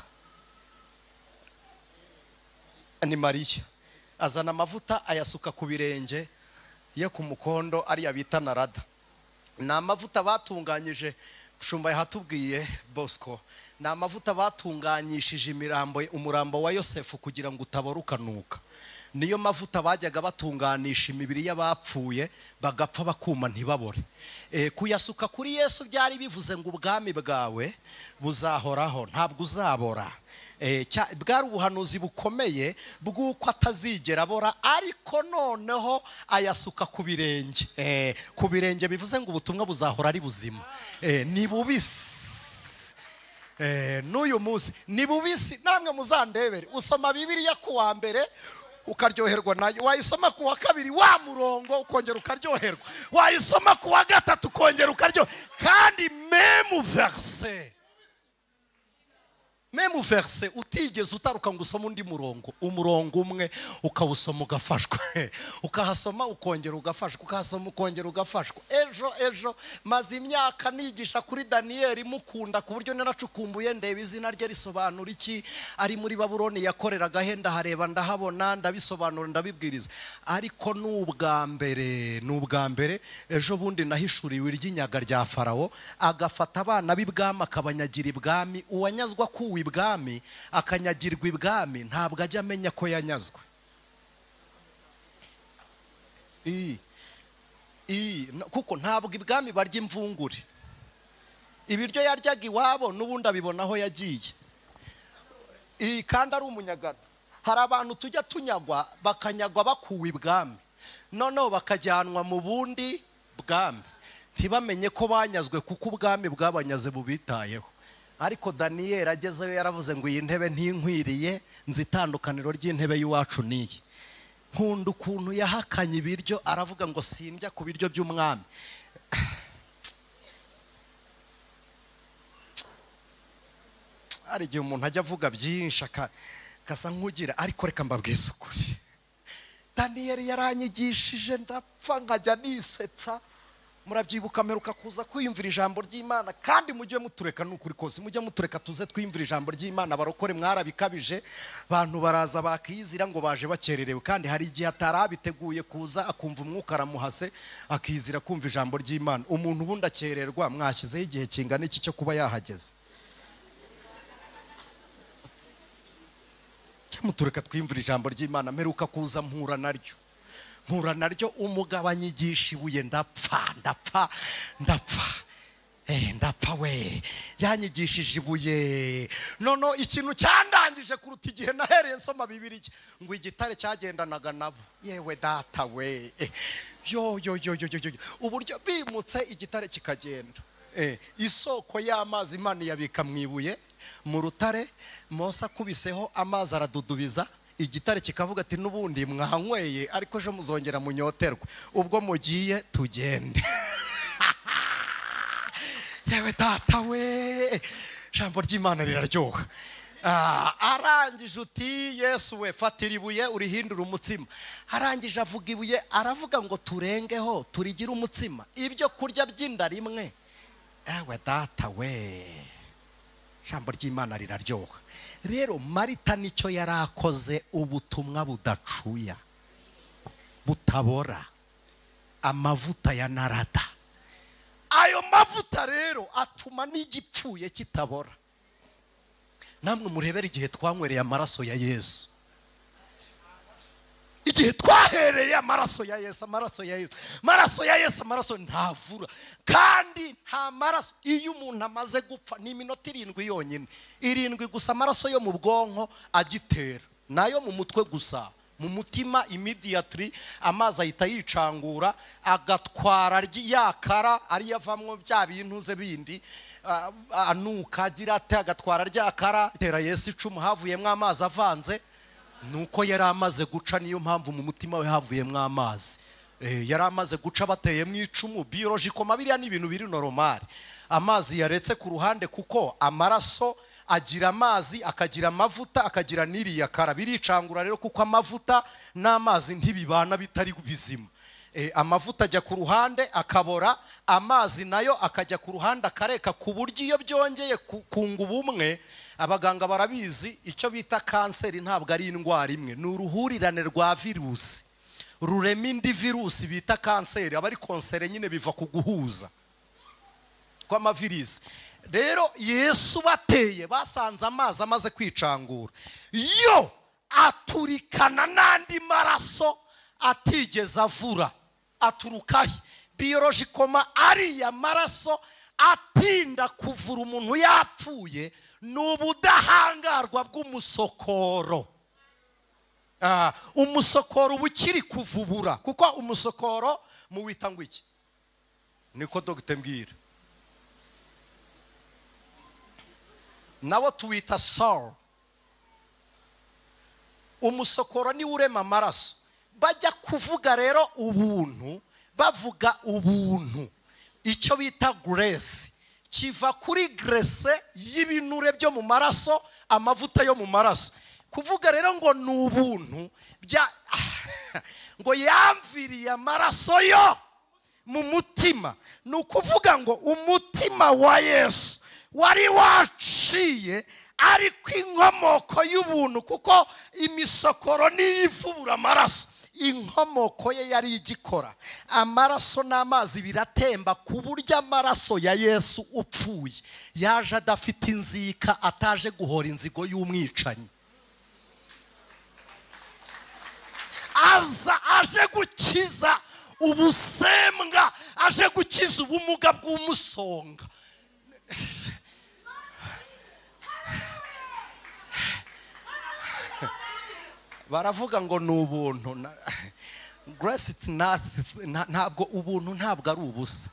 Ni Mariya. Azana amavuta ayasuka ku birenge ye ku mukondo, ariya bita narada. Ni amavuta batunganyije, Mushumba yahatubwiye Bosco, ni amavuta batunganyishije imirambo, umurambo wa Yosefu kugira ngo utabora ukanuka. Niyo mavuta bajyaga batunganisha imibiri y'abapfuye bagapfa bakuma ntibabore. Kuyasuka kuri Yesu byari bivuze ngo ubwami bwawe buzahoraho, ntabwo uzabora. Bwari ubuhanuzi bukomeye bw'uko atazigera abora, ariko noneho ayasuka ku birenge. Ku birenge bivuze ngo ubutumwa buzahora ari buzima. Ni bubisi. N'uyu munsi ni bubisi, namwe muzandebere. Usoma Bibiliya ku wa mbere ukaryoherwa nayo, wayisoma ku wa kabiri wa murongo ukongera ukaryoherwa, wayisoma ku wa gatatu ukongera ukaryoherwa, kandi même verset, même verset utigeze utaruka ngo usome undi murongo, umurongo umwe ukawusoma ugafashwa, ukahasoma ukongera ugafashwa, ukahasoma ukongera ugafashwa. Ejo maze imyaka nigisha kuri Daniyeli mukunda ku buryo naracukumbuye ndeba izina rye risobanura iki, ari muri Babuloni yakoreraga he, ndahareba ndahabona, ndabisobanura ndabibwiriza. Ariko n'ubwa mbere ejo bundi nahishuriwe iry'inyaga rya Farawo, agafata abana b'ibwami akabanyagira ibwami. Uwanyazwa kuwe ibwami akanyagirwa ibwami ntabwo ajya amenya ko yanyazwe. Kuko ntabwo ibwami barya imvungure. Ibiryo yaryaga iwabo n'ubundi abibona aho yagiye. Kandi ari umunyagano. Hari abantu tujya tunyagwa bakanyagwa bakuwe ibwami, noneho bakajyanwa mu bundi bwami, ntibamenye ko banyazwe kuko ubwami bwabanyaze bubitayeho. Ariko Daniyeli agezeyo yaravuze ngo iyi ntebe ntinkwiriye, nzi itandukaniro ry'intebe y'iwacu niyi. Nkunda ukuntu yahakanye ibiryo, aravuga ngo sindya ku biryo by'umwami. Hari igihe umuntu ajya avuga byinshi akasa nk'ugira, ariko reka mbabwize ukuri, Daniyeli yaranyigishije ndapfa nkajya nisetsa. Murabyibuka mperuka kuza kwiyumvira ijambo ry'Imana, kandi mujye mutureka n'ukuri kose, mujye mutureka tuze twiyumvira ijambo ry'Imana. Barokore mwarabikabije, abantu baraza bakiyizira ngo baje bakererewe, kandi hari igihe atarabiteguye kuza akumva umwuka aramuhase akizira kumva ijambo ry'Imana. Umuntu ubundi akererwa mwashyizeho igihe kingana iki cyo kuba yahageze? Mutureka twiyumvira ijambo ry'Imana. Mperuka kuza mpura naryo umugabo anyigisha ibuye, ndapfa ndapfa ndapfa, ndapfa we, yanyigishije ibuye. Noneho ikintu cyandangije kuruta igihe nahereye nsoma Bibiliya, ngo igitare cyagendanaga nabo. Yewe data we, yo yo yo yo yo, uburyo bimutse igitare kikagenda. Isoko y'amazi Imana yabika mu ibuye, mu rutare. Mose akubiseho amazi aradudubiza, igitare kikavuga ati n'ubundi mwanyweye, ariko ejo muzongera munyoterwe, ubwo mugiye tugende. Yewe data we, ijambo ry'Imana riraryoha. Arangije uti Yesu we, fatira ibuye urihindura umutsima. Arangije avuga ibuye, aravuga ngo turengeho turigire umutsima, ibyo kurya by'inda rimwe. Ewe data we, ijambo ry'Imana riraryoha. Rero Marita nicyo yarakoze, ubutumwa budacuya butabora, amavuta ya narada. Ayo mavuta rero atuma n'igipfuye kitabora. Namwe murebere igihe twanywereye amaraso ya Yesu, igihe twahereye amaraso ya Yesu, amaraso ya Yesu, amaraso ya Yesu, amaraso ntavura kandi nta maraso. Iyo umuntu amaze gupfa ni iminota 7 yonyine, 7 gusa, amaraso yo mu bwonko agitera, nayo mu mutwe gusa, mu mutima immediately amazi ahita yicangura agatwara yakara ari yavamwo bya bintu ze bindi, anuka agira ate, agatwara ryakara. Tera Yesu icumu havuyemo amazi avanze, nuko yari amaze guca, niyo mpamvu mu mutima we havuyemo amazi. Yari amaze guca bateyemo icumu. Biological biriya ni ibintu biri normal. Amazi yaretse ku ruhande kuko amaraso agira amazi, akagira amavuta, akagira n'iriya kara, biricangura rero kuko amavuta n'amazi ntibibana bitari bizima. Amavuta ajya ku ruhande akabora, amazi nayo akajya ku ruhande akareka, ku buryo iyo byongeye kunga ubumwe Abaganga barabizi, icyo bita kanseri ntabwo ari indwara imwe, ni uruhurirane rwa virusi rurema indi virusi bita kanseri. Aba ari konsere nyine, biva ku guhuza kw'amavirisi. Rero Yesu bateye basanze amazi amaze kwicangura, yo aturikana n'andi maraso atigeze avura. Aturukahe? Biyorojikoma ariya maraso atinda kuvura umuntu yapfuye ni ubudahangarwa bw'umusokoro. Umusokoro uba ukiri kuvubura, kuko umusokoro muwita ngo iki? Niko dogite mbwira, nawo tuwita soul. Umusokoro niwo urema amaraso. Bajya kuvuga rero ubuntu, bavuga ubuntu icyo bita grace kiva kuri grace y'ibinure byo mu maraso, amavuta yo mu maraso. Kuvuga rero ngo ni ubuntu bya ngo yamviriye amaraso yo mu mutima, ni ukuvuga ngo umutima wa Yesu wari waciye ariko inkomoko y'ubuntu, kuko imisokoro niyo ivubura amaraso, inkomoko ye yari igikora. Amaraso n'amazi biratemba ku buryo amaraso ya Yesu upfuye yaje adafite inzika, ataje guhora inzigo y'umwicanyi, aza aje gukiza ubusembwa, aje gukiza ubumuga bw'umusonga. Baravuga ngo ni ubuntu. Grace it not, ntabwo ubuntu ntabwo ari ubusa,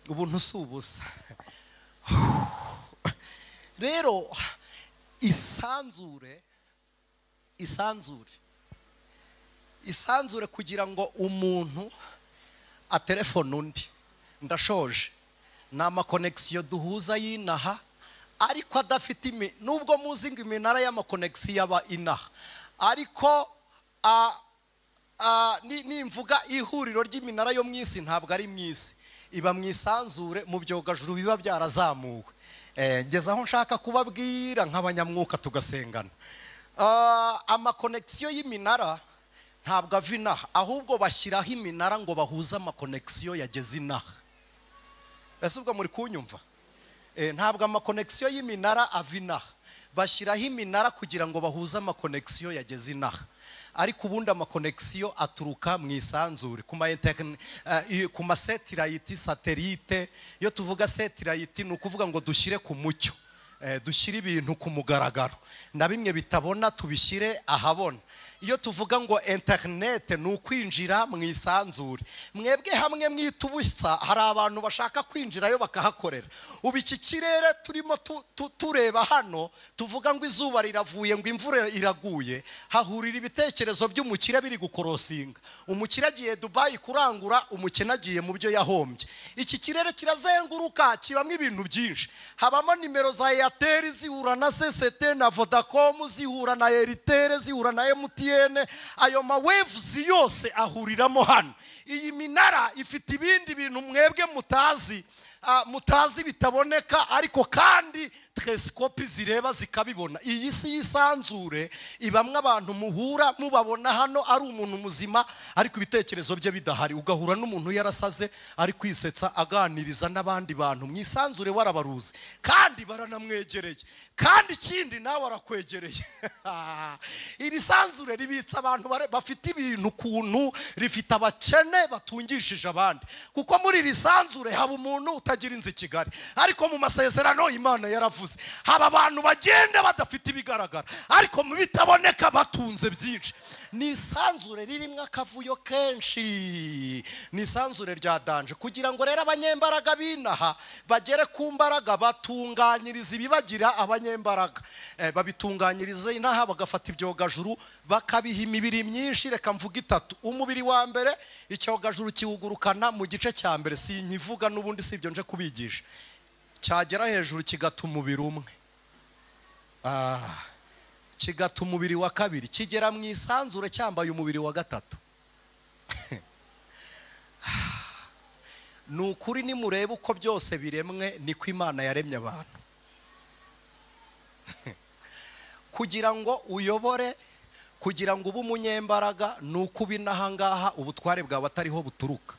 ubuntu si ubusa. Rero isanzure, isanzure, isanzure kugira ngo umuntu atelefone undi. Ndashoje, ni amakonegisiyo duhuza y'inaha ariko adafite nubwo muzi ngo iminara y'amakonegisiyo aba inaha, ariko nimvuga ihuriro ry'iminara yo mu isi ntabwo ari mu isi, iba mu isanzure mu byogajuru biba byarazamuwe. Ngeze aho nshaka kubabwira nk'abanyamwuka tugasengana. Amakonegisiyo y'iminara ntabwo ava inaha, ahubwo bashyiraho iminara ngo bahuze amakonegisiyo yageze inaha. Ese ubwo muri kunyumva? Ntabwo amakonegisiyo y'iminara ava inaha, bashyiraho iminara kugira ngo bahuze amakonegisiyo yageze inaha. Ariko ubundi amakonegisiyo aturuka mu isanzure, ku masetirayiti, satelite. Iyo tuvuga setirayiti ni ukuvuga ngo dushyire ku mucyo, dushyire ibintu ku mugaragaro, na bimwe bitabona tubishyire ahabona. Iyo tuvuga ngo interinete ni ukwinjira mu isanzure. Mwebwe hamwe mwita ubusa, hari abantu bashaka kwinjirayo bakahakorera. Ubu iki kirere turimo tureba hano, tuvuga ngo izuba riravuye ngo imvura iraguye, hahurira ibitekerezo by'umukire biri gukorosinga. Umukire agiye Dubai kurangura, umukene agiye mu byo yahombye. Iki kirere kirazenguruka, kibamo ibintu byinshi. Habamo nimero za Airtel zihura na CCT na Vodacom, zihura na Airtel, zihura na MTN. Ayo ma waves yose ahuriramo hano. Iyi minara ifite ibindi bintu mwebwe mutazi, mutazi bitaboneka, ariko kandi telescope zireba zikabibona. Iyi si yisanzure ibamwe abantu muhura mubabona hano ari umuntu muzima ariko ibitekerezo bye bidahari, ugahura n'umuntu yarasaze ari kwisetsa aganiriza n'abandi bantu mu isanzure warabaruzi, kandi baranamwegereye, kandi ikindi nawe arakwegereye. Iri sanzure ribitsa abantu bafite ibintu kuntu, rifite abakene batungishije abandi, kuko muri iri sanzure haba umuntu utagira inzu i Kigali, ariko mu masezerano Imana yaravuze haba abantu bagenda badafite ibigaragara ariko mu bitaboneka batunze byinshi. Ni isanzure ririmo akavuyo kenshi, ni isanzure rya danje. Kugira ngo rero abanyembaraga binaha bagere ku mbaraga, batunganyiriza ibibagira abanyembaraga, babitunganyiriza inaha, bagafata ibyogajuru bakabiha imibiri myinshi. Reka mvuga itatu. Umubiri wa mbere icyogajuru kiwugurukana mu gice cya mbere, sinkivuga n'ubundi si ibyo nje kubigisha, cyagera hejuru kigata umubiri umwe, kigata umubiri wa kabiri, kigera mu isanzure cyambaye umubiri wa gatatu. Ni ukuri nimurebe uko byose biremwe niko Imana yaremye abantu. Kugira ngo uyobore, kugira ngo ube umunyembaraga, ni uko uba inaha ngaha ubutware bwawe atariho buturuka.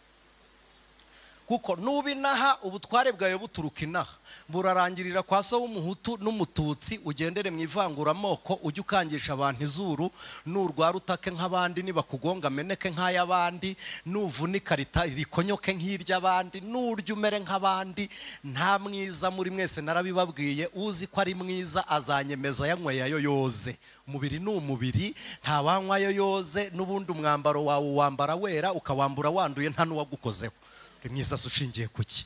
Kuko nuba inaha ubutware bwawe buturuka inaha, burarangirira kwa so w'umuhutu n'umututsi, ugendere mu ivanguramoko, ujye ukangisha abantu izuru, nurwara utake nk'abandi, nibakugonga ameneke nk'ay'abandi, nuvunika rikonyoke nk'iry'abandi, nurya umere nk'abandi. Nta mwiza muri mwese, narabibabwiye, uzi ko ari mwiza azanyemeza yanyweye ayo yoze. Umubiri ni umubiri, nta wanywa ayo yoze, n'ubundi umwambaro wawe wambara wera ukawambura wanduye, nta n'uwagukozeho. Mwiza ushingiye kuki?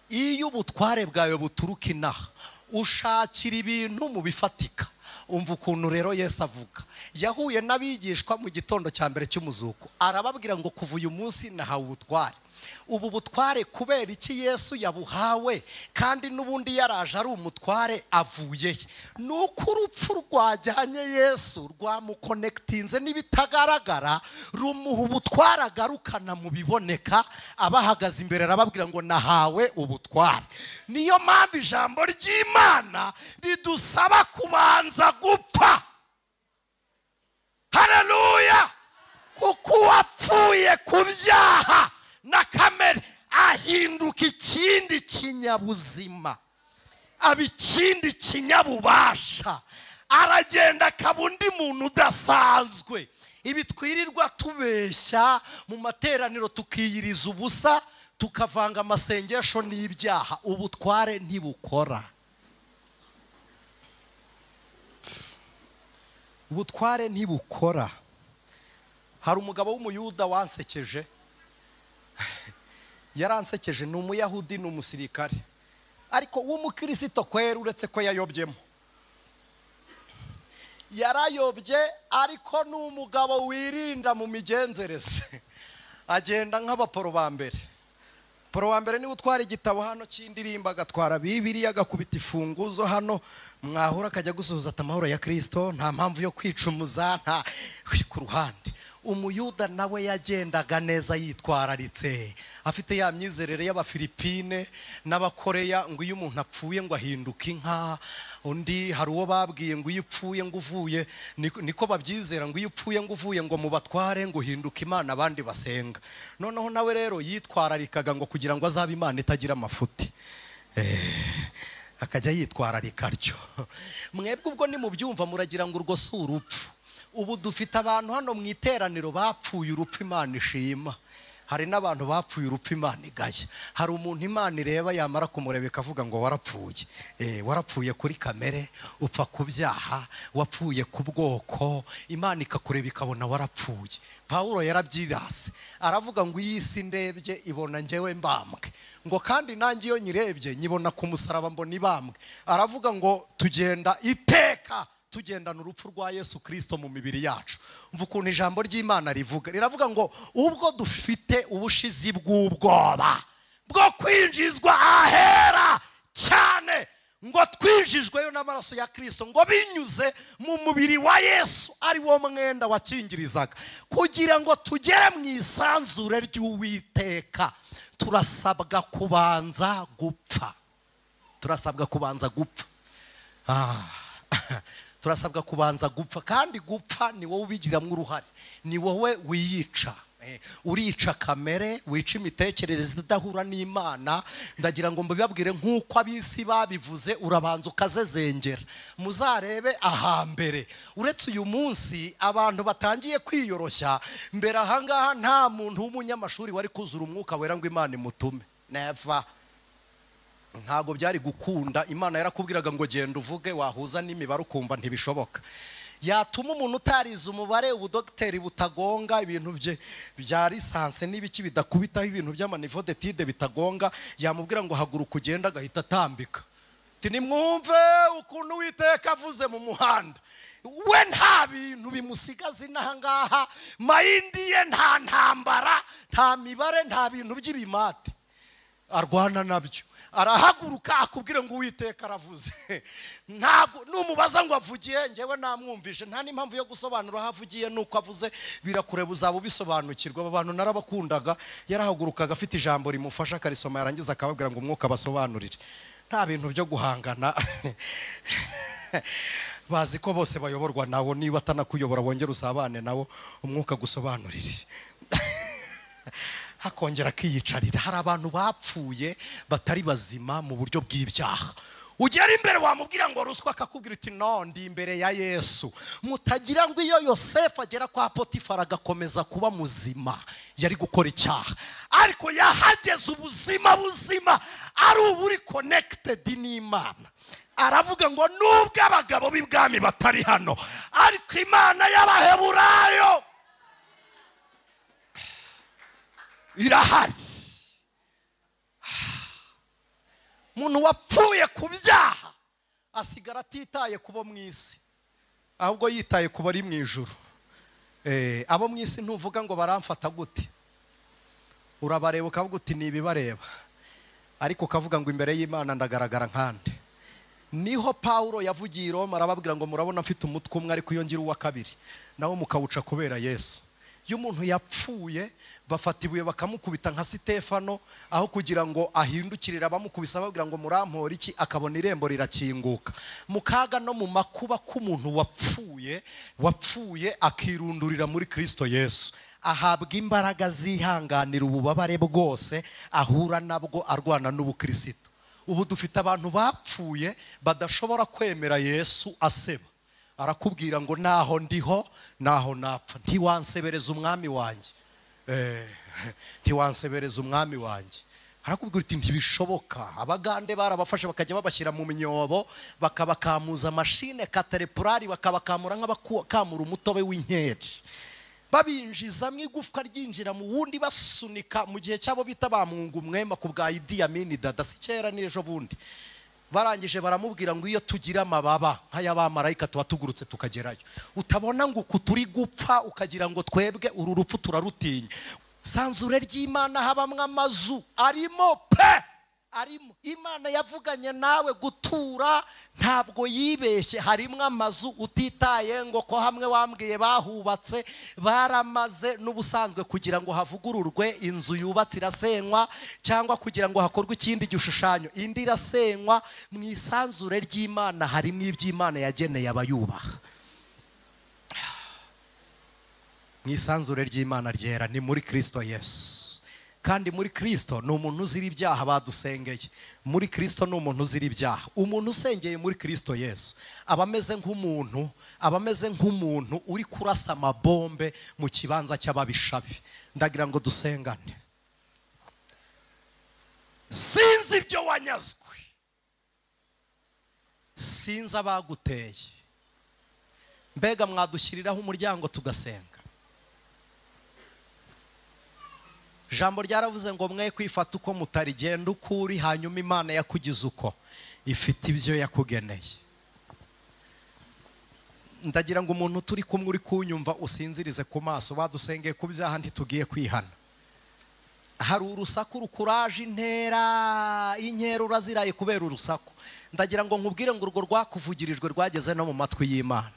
Iyo ubutware bwawe buturuka inaha, ushakira ibintu mu bifatika. Umva ukuntu rero Yesu avuga. Yahuye n'abigishwa mu gitondo cya mbere cy'umuzuko, arababwira ngo kuva uyu munsi nahawe ubutware. Ubu butware kubera iki Yesu yabuhawe kandi n'ubundi yaraje ari umutware avuye he? Nuko urupfu rwajyanye Yesu rwamukonekitinze n'ibitagaragara, rumuha ubutware agarukana mu biboneka. Abahagaze imbere arababwira ngo nahawe ubutware. Niyo mpamvu ijambo ry'Imana ridusaba kubanza gupfa. Haleluya! Kuko uwapfuye ku byaha na kamere ahinduka ikindi kinyabuzima, aba ikindi kinyabubasha, aragenda akaba undi muntu udasanzwe. Ibi twirirwa tubeshya mu materaniro, tukiyiriza ubusa, tukavanga amasengesho n'ibyaha, ubutware ntibukora. Ubutware ntibukora. Hari umugabo w'umuyuda wansekeje, yaransekeje, ni umuyahudi, ni umusirikare, ariko w'umukristo kwera, uretse ko yayobyemo, yarayobye, ariko ni umugabo wirinda mu migenzereze, agenda nk'abaporo ba mbere. Poro wa mbere niwe utwara igitabo hano cy'indirimbo, agatwara Bibiliya, agakubita ifunguzo hano, mwahura akajya gusuhuza ati amahoro ya Kristo, nta mpamvu yo kwicumuza, nta ku ruhande. Umuyuda nawe yagendaga neza yitwararitse, afite ya myizerere y'Abafilipine n'Abakoreya, ngo iyo umuntu apfuye ngo ahinduka inka. Undi hari uwo babwiye ngo iyo upfuye ngo uvuye, niko babyizera, ngo iyo upfuye ngo uvuye ngo mubatware ngo uhinduka Imana abandi basenga. Noneho nawe rero yitwararikaga ngo kugira ngo azabe Imana itagira amafuti, akajya yitwararika atyo. Mwebwe ubwo nimubyumva muragira ngo urwo si urupfu. Ubu dufite abantu hano mu iteraniro bapfuye urupfu Imana ishima. Hari n'abantu bapfuye urupfu Imana igaya. Hari umuntu Imana ireba yamara kumureba ikavuga ngo warapfuye. Warapfuye kuri kamere, upfa ku byaha, wapfuye ku bwoko, Imana ikakureba ikabona warapfuye. Pawulo yarabyirase, aravuga ngo iyi si ndebye ibona njyewe mbambwe, ngo kandi nanjye iyo nyirebye nyibona ku musaraba mbona ibambwe. Aravuga ngo tugenda iteka tugendana urupfu rwa Yesu Kristo mu mibiri yacu. Umva ukuntu ijambo ry'Imana rivuga, riravuga ngo ubwo dufite ubushizi bw'ubwoba bwo kwinjizwa ahera cyane, ngo twinjijweyo n'amaraso ya Kristo, ngo binyuze mu mubiri wa Yesu ari wo mwenda wakingirizaga, kugira ngo tugere mu isanzure ry'Uwiteka, turasabwa kubanza gupfa. Turasabwa kubanza gupfa. Turasabwa kubanza gupfa. Kandi gupfa ni wowe ubigiramo uruhare, ni wowe wiyica. Urica kamere, wica imitekerereze idahura n'Imana. Ndagira ngo mbibabwire nk'uko ab'isi babivuze, urabanza ukazezengera. Muzarebe ahambere, uretse uyu munsi abantu batangiye kwiyoroshya, mbere ahangaha nta muntu w'umunyamashuri wari kuzura umwuka wera ngo Imana imutume. Never. Ntago byari gukunda. Imana yarakubwiraga ngo genda uvuge, wahuza n'imibare ukumva ntibishoboka. Yatuma umuntu utarize umubare, ubudogiteri butagonga, ibintu bye bya lisanse n'ibiki bidakubitaho, ibintu by'amanivo d'étude bitagonga, yamubwira ngo haguruka ugenda, agahita atambika. Ati nimwumve ukuntu Uwiteka avuze mu muhanda. We nta bintu bimusigaza inaha ngaha, mayindi ye nta ntambara, nta mibare, nta bintu by'ibimate arwana nabyo. Arahaguruka akubwira ngo Uwiteka aravuze. Ntabwo numubaza ngo avugiye, njyewe namwumvishe, nta n'impamvu yo gusobanura aho avugiye nuko avuze, birakureba uzaba ubisobanukirwa. Aba bantu narabakundaga, yarahagurukaga afite ijambo rimufasha akarisoma, yarangiza akababwira ngo umwuka basobanurire. Nta bintu byo guhangana. Bazi ko bose bayoborwa nawo, niba atanakuyobora wongera usabane nawo, umwuka gusobanurire. Hakongera akiyicarira. Hari abantu bapfuye batari bazima mu buryo bw'ibyaha. Ugera imbere wamubwira ngo ruswa, akakubwira uti no, ndi imbere ya Yesu. Mutagira ngo iyo Yosefu agera kwa Potifara agakomeza kuba muzima yari gukora icyaha, ariko yahageze ubuzima buzima ari uburi connected n'Imana. Aravuga ngo nubwo abagabo b'ibwami batari hano, ariko Imana y'Abaheburayo irahari. Umuntu wapfuye ku byaha asigara atitaye kubo mu isi, ahubwo yitaye ku bari mu ijuru. Abo mu isi ntuvuga ngo baramfata gute, urabareba ukavuga uti ni ibibareba, ariko ukavuga ngo imbere y'Imana ndagaragara nkande. Niho Paulo yavugiye i Roma arababwira ngo murabona mfite umutwe umwe, ariko iyo ngira uwa kabiri nawo mukawuca kubera Yesu. Iyo umuntu yapfuye bafata ibuye bakamukubita nka Sitefano, aho kugira ngo ahindukirire abamukubise ababwira ngo murampora iki, akabona irembo rirakinguka. Mu kaga no mu makuba k'umuntu wapfuye akirundurira muri Kristo Yesu, ahabwa imbaraga zihanganira ububabare bwose ahura nabwo arwana n'ubukristo. Ubu dufite abantu bapfuye badashobora kwemera Yesu aseba. Arakubwira ngo naho ndiho naho napfa, ntiwansebereza umwami wanjye. Ntiwansebereza umwami wanjye. Arakubwira uti ntibishoboka. Abagande barabafashe bakajya babashyira mu myobo, bakabakamuza mashine katerepurari, bakabakamura nk'abakamura umutobe w'inkeri, babinjizamo igufwa ryinjira mu wundi, basunika mu gihe cyabo bita bamungu mwema ku bwa Idi Amin Dada, si kera n'ejo bundi. Barangije baramubwira ngo iyo tugira amababa nk'ay'abamarayika tuba tugurutse tukagerayo. Utabona ngo uku turi gupfa ukagira ngo twebwe uru rupfu turarutinya. Sanzure ry'Imana habamwe amazu arimo pe, arimo. Imana yavuganye nawe gutura ntabwo yibeshye, harimo amazu utitaye ngo ko hamwe wambwiye bahubatse baramaze n'ubusanzwe kugira ngo havugururwe inzu yubatse irasenywa, cyangwa kugira ngo hakorwe ikindi gishushanyo indi irasenywa. Mu isanzure ry'Imana harimo iby'Imana yageneye abayubaha. Mu isanzure ry'Imana ryera ni muri Kristo Yesu. Kandi muri Kristo ni umuntu uzira ibyaha badusengeye. Muri Kristo ni umuntu uzira ibyaha. Umuntu usengeye muri Kristo Yesu aba ameze nk'umuntu, aba ameze nk'umuntu uri kurasa amabombe mu kibanza cy'ababishabi. Ndagira ngo dusengane. Sinzi ibyo wanyazwe, sinzi abaguteye, mbega mwadushyiriraho umuryango tugasenga. Jambo ryaravuze ngo mwe kwifata uko mutarigenda uko uri, hanyuma Imana yakugize uko ifite ibyo yakugeneye. Ndagira ngo umuntu turi kumwe uri kunyumva usinzirize ku maso, badusengeye ku byaha ntitugiye kwihana. Hari urusaku rukuraje intera, inkera uraziraye kubera urusaku. Ndagira ngo nkubwire ngo urwo rwakuvugirijwe rwageze no mu matwi y'Imana.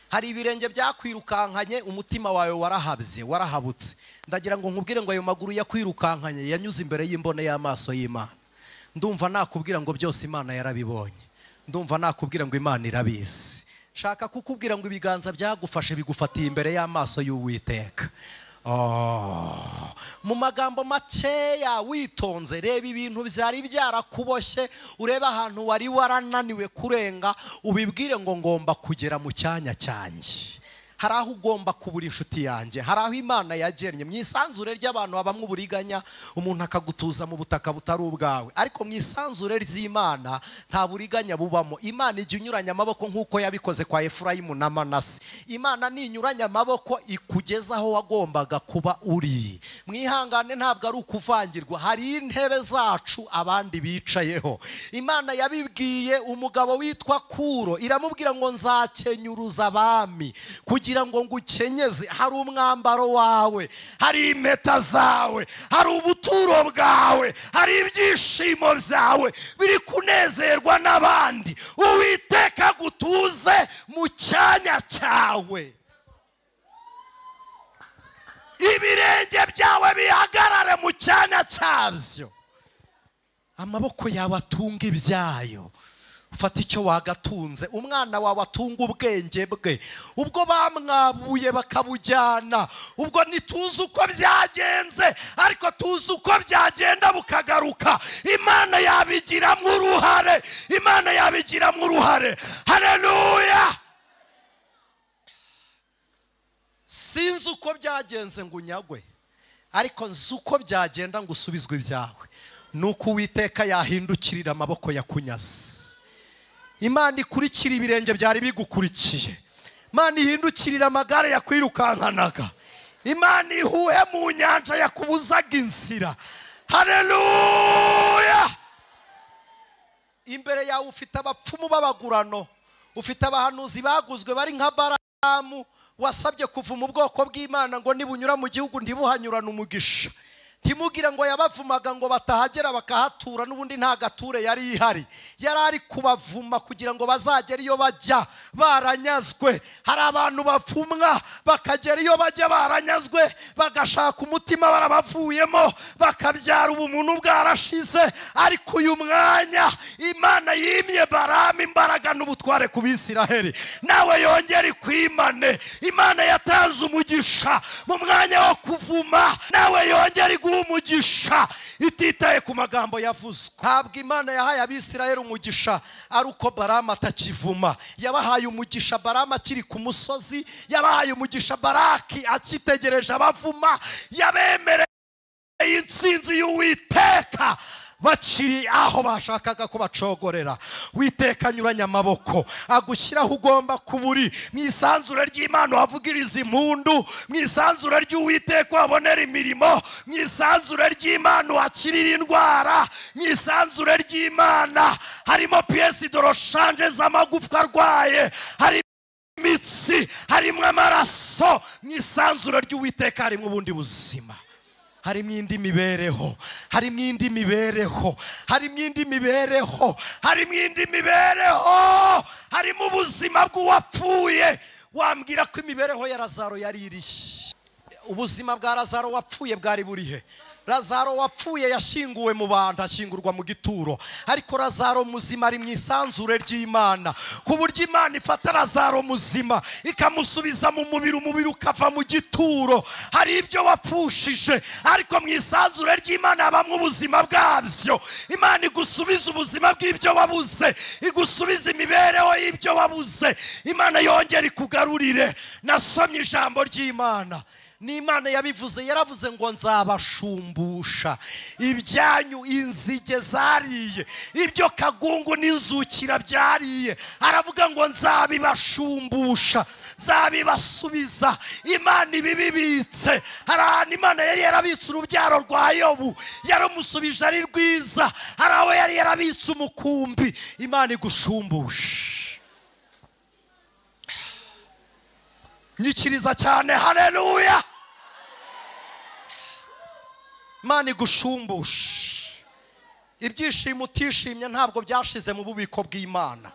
Hari ibirenge byakwirukankanye umutima wawe warahabye, warahabutse. Ndagira ngo nkubwire ngo ayo maguru yakwirukankanye yanyuze imbere y'imbone y'amaso y'Imana. Ndumva nakubwira ngo byose Imana yarabibonye. Ndumva nakubwira ngo Imana irabizi. Shaka kukubwira ngo ibiganza byagufashe bigufatiye imbere y'amaso y'Uwiteka. Mu magambo makeya witonze, reba ibintu byari byarakuboshye, ureba ahantu wari warananiwe kurenga, ubibwire ngo ngomba kugera mu cyanya cyanjye. Hari aho ugomba kubura inshuti yanjye, hari aho Imana yagennye. Mu isanzure ry'abantu habamwe uburiganya, umuntu akagutuza mu butaka butari ubwawe, ariko mu isanzure ry'Imana nta buriganya bubamo. Imana ijya inyuranya amaboko nk'uko yabikoze kwa Efurayimu na Manase. Imana ninyuranya amaboko ikugeza aho wagombaga kuba uri. Mwihangane, ntabwo ari ukuvangirwa, hari intebe zacu abandi bicayeho. Imana yabibwiye umugabo witwa Kuro, iramubwira ngo nzakenyuruza abami kugira ngo ngukenyeze. Hari umwambaro wawe, hari impeta zawe, hari ubuturo bwawe, hari ibyishimo byawe biri kunezerwa n'abandi. Uwiteka gutuze mu cyanya cyawe, ibirenge byawe bihagarare mu cyanya cyabyo, amaboko yawe atunga ibyayo. Ufata icyo wagatunze, umwana wawe atunga ubwenge bwe. Ubwo bamwabuye bakabujyana, ubwo ntituzi uko byagenze, ariko tuzi uko byagenda bukagaruka. Imana yabigiramo uruhare, Imana yabigiramo uruhare. Haleluya! Sinzi uko byagenze ngo unyagwe, ariko nzi uko byagenda ngo usubizwe ibyawe. Nuko Uwiteka yahindukirira amaboko yakunyaze. Imana ikurikira ibirenge byari bigukurikiye. Imana ihindukirira amagare yakwirukankanaga. Imana ihuhe mu nyanja yakubuzaga inzira. Haleluya! Imbere yawe ufite abapfumu b'abagurano, ufite abahanuzi baguzwe bari nka Balamu wasabye kuva mu bwoko bw'Imana ngo nibunyura mu gihugu ntibuhanyurane umugisha. Ntimugire ngo yabavumaga ngo batahagera bakahatura, n'ubundi nta gature yari ihari. Yari ari kubavuma kugira ngo bazagere iyo bajya baranyazwe. Hari abantu bavumwa bakagera iyo bajya baranyazwe, bagashaka umutima barabavuyemo, bakabyara ubumuntu bwarashize. Ariko uyu mwanya Imana yimye Balamu imbaraga n'ubutware ku Bisiraheli, nawe yongere ikwimane. Imana yatanze umugisha mu mwanya wo kuvuma, nawe yongere umugisha ititaye ku magambo yavuzwe. Ntabwo Imana yahaye Abisirayeli umugisha ari uko Balamu atakivuma. Yabahaye umugisha Balamu akiri ku musozi, yabahaye umugisha Baraki akitegereje abavuma, yabemereye intsinzi y'Uwiteka bakiri aho bashakaga ko bacogorera. Witeka anyuranya amaboko agushyiraho ugomba kuburi. Mu isanzure ry'Imana wavugiriza impundu, mu isanzure ry'Uwiteka wabonera imirimo, mu isanzure ry'Imana wakirira indwara, mu isanzure ry'Imana harimo piyesi doroshanje z'amagufwa arwaye, hari imitsi, harimo amaraso. Mu isanzure ry'Uwiteka harimo ubundi buzima, harimo indi mibereho, harimo indi mibereho, harimo indi mibereho, harimo indi mibereho, harimo ubuzima bw'uwapfuye. Wambwira ko imibereho ya Lazaro yari irihe? Ubuzima bwa Lazaro wapfuye bwari burihe? Lazaro wapfuye yashyinguwe mu bantu, ashyingurwa mu gituro. Ariko Lazaro muzima ari mu isanzure ry'Imana, ku buryo Imana ifata Lazaro muzima ikamusubiza mu mubiri, umubiri ukava mu gituro. Hari ibyo wapfushije, ariko mu isanzure ry'Imana habamo ubuzima bwabyo. Imana igusubiza ubuzima bw'ibyo wabuze, igusubiza imibereho y'ibyo wabuze. Imana yongera ikugarurire. Nasomye ijambo ry'Imana, ni Imana yabivuze, yaravuze ngo nzabashumbusha ibyanyu inzige zariye, ibyo kagungu n'inzukira byariye. Aravuga ngo nzabibashumbusha, nzabibasubiza. Imana ibibibitse. Hari ahantu Imana yari yarabitse urubyaro rwa Yobu, yaramusubije ari rwiza. Hari aho yari yarabitse umukumbi, Imana igushumbusha. Nyikiriza cyane, haleluya! Imana igushumbusha. Ibyishimo utishimye ntabwo byashize mu bubiko bw'Imana.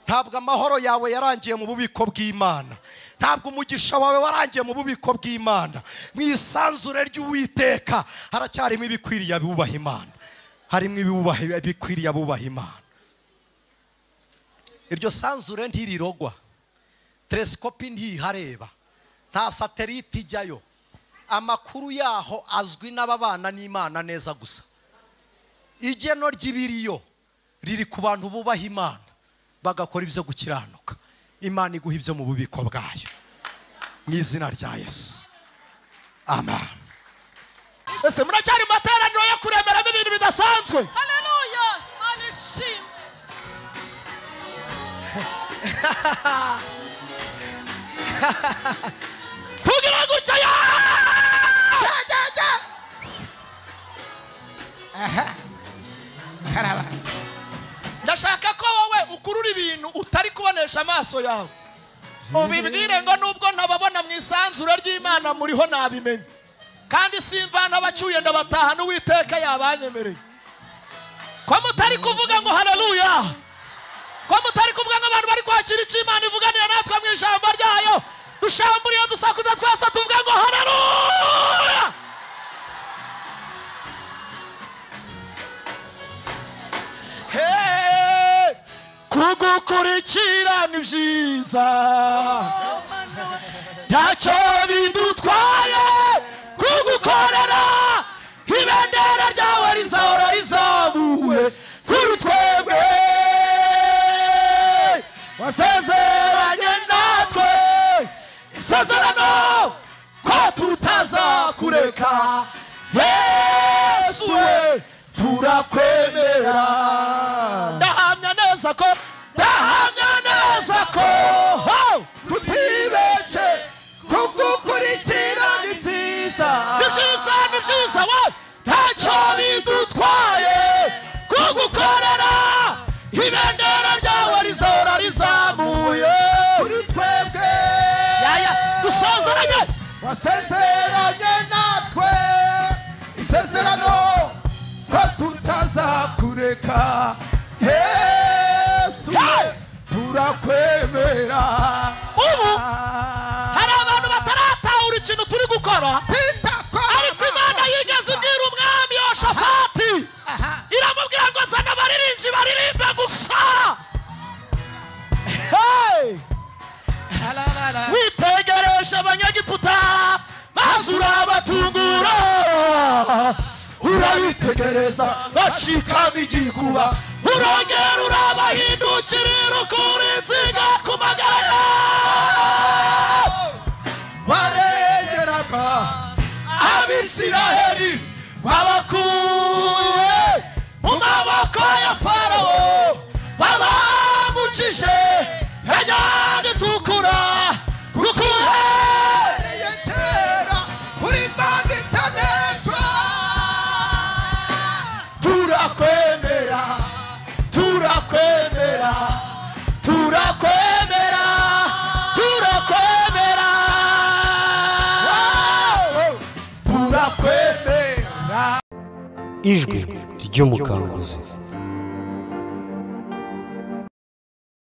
Ntabwo amahoro yawe yarangiye mu bubiko bw'Imana. Ntabwo umugisha wawe warangiye mu bubiko bw'Imana. Mu isanzure ry'Uwiteka haracyarimo ibikwiriye abubaha Imana, harimo ibikwiriye abubaha Imana. Iryo sanzure ntirirogwa, telesikopi ntihareba, nta satelite ijyayo. Amakuru yaho azwi n'ababana n'Imana neza gusa. Igeno ry'ibiriyo riri ku bantu bubaha Imana bagakora ibyo gukiranuka. Imana iguha ibyo mu bubiko bwayo, mu izina rya Yesu, amen. Ese muracyari mu materaniro yo kuremeramo ibintu bidasanzwe? Haleluya! Imana ishimwe. Tugira gutya ya! Aha. Ndashaka ko wowe ukurura ibintu utari kubonesha amaso yawe. Ubibwire ngo nubwo ntababona mu isanzure ry'Imana muriho nabimenye. Kandi simvana abacyuye ndabataha n'Uwiteka yabanyemereye. Ko mutari kuvuga ngo haleluya! Ko mutari kuvuga ngo abantu bari kwakira icyo Imana ivuganira natwe mu ijambo ryayo, dushamburiye dusakuza twese tuvuga ngo haleluya! Hey! Kugukurikira ni byiza, ntacyo bidutwaye kugukorera. Ibendera ryawe rizahora rizamuwe kuri twebwe. Wasezeranye natwe isezerano ko tutazakureka. Yesu we turakwemera. Ndahamya neza ko, ndahamya neza ko tutibeshe kugukurikira ni byiza. Ni byiza, ni byiza we, ntacyo bidutwaye kugukorera. Ibendera ryawe rizahora rizamuye kuri twebwe. Yaya dusezeranye, wasezeranye natwe isezerano ko tutazakureka. Yesu turakwemera. Ubu hari abantu bataratahura ikintu turi gukora, ariko Imana yigeze ibwira umwami Yoshafati, iramubwira ngo zana abaririmbyi baririmbe gusa. Witegereje abanyegiputa maze urabatungura, urabitegereza bacikamo igikuba, urongera urabahindukirira ukura inziga ku magara. Barengeraga Abisiraheli babakuye mu maboko ya Farawo, babambukije inyanja itukura. Kukuhereye kera kuri Imana itaneshwa. Turakwemera, turakwemera, turakwemera, turakwemera, turakwemera. Ijwi ry'umukanguzi.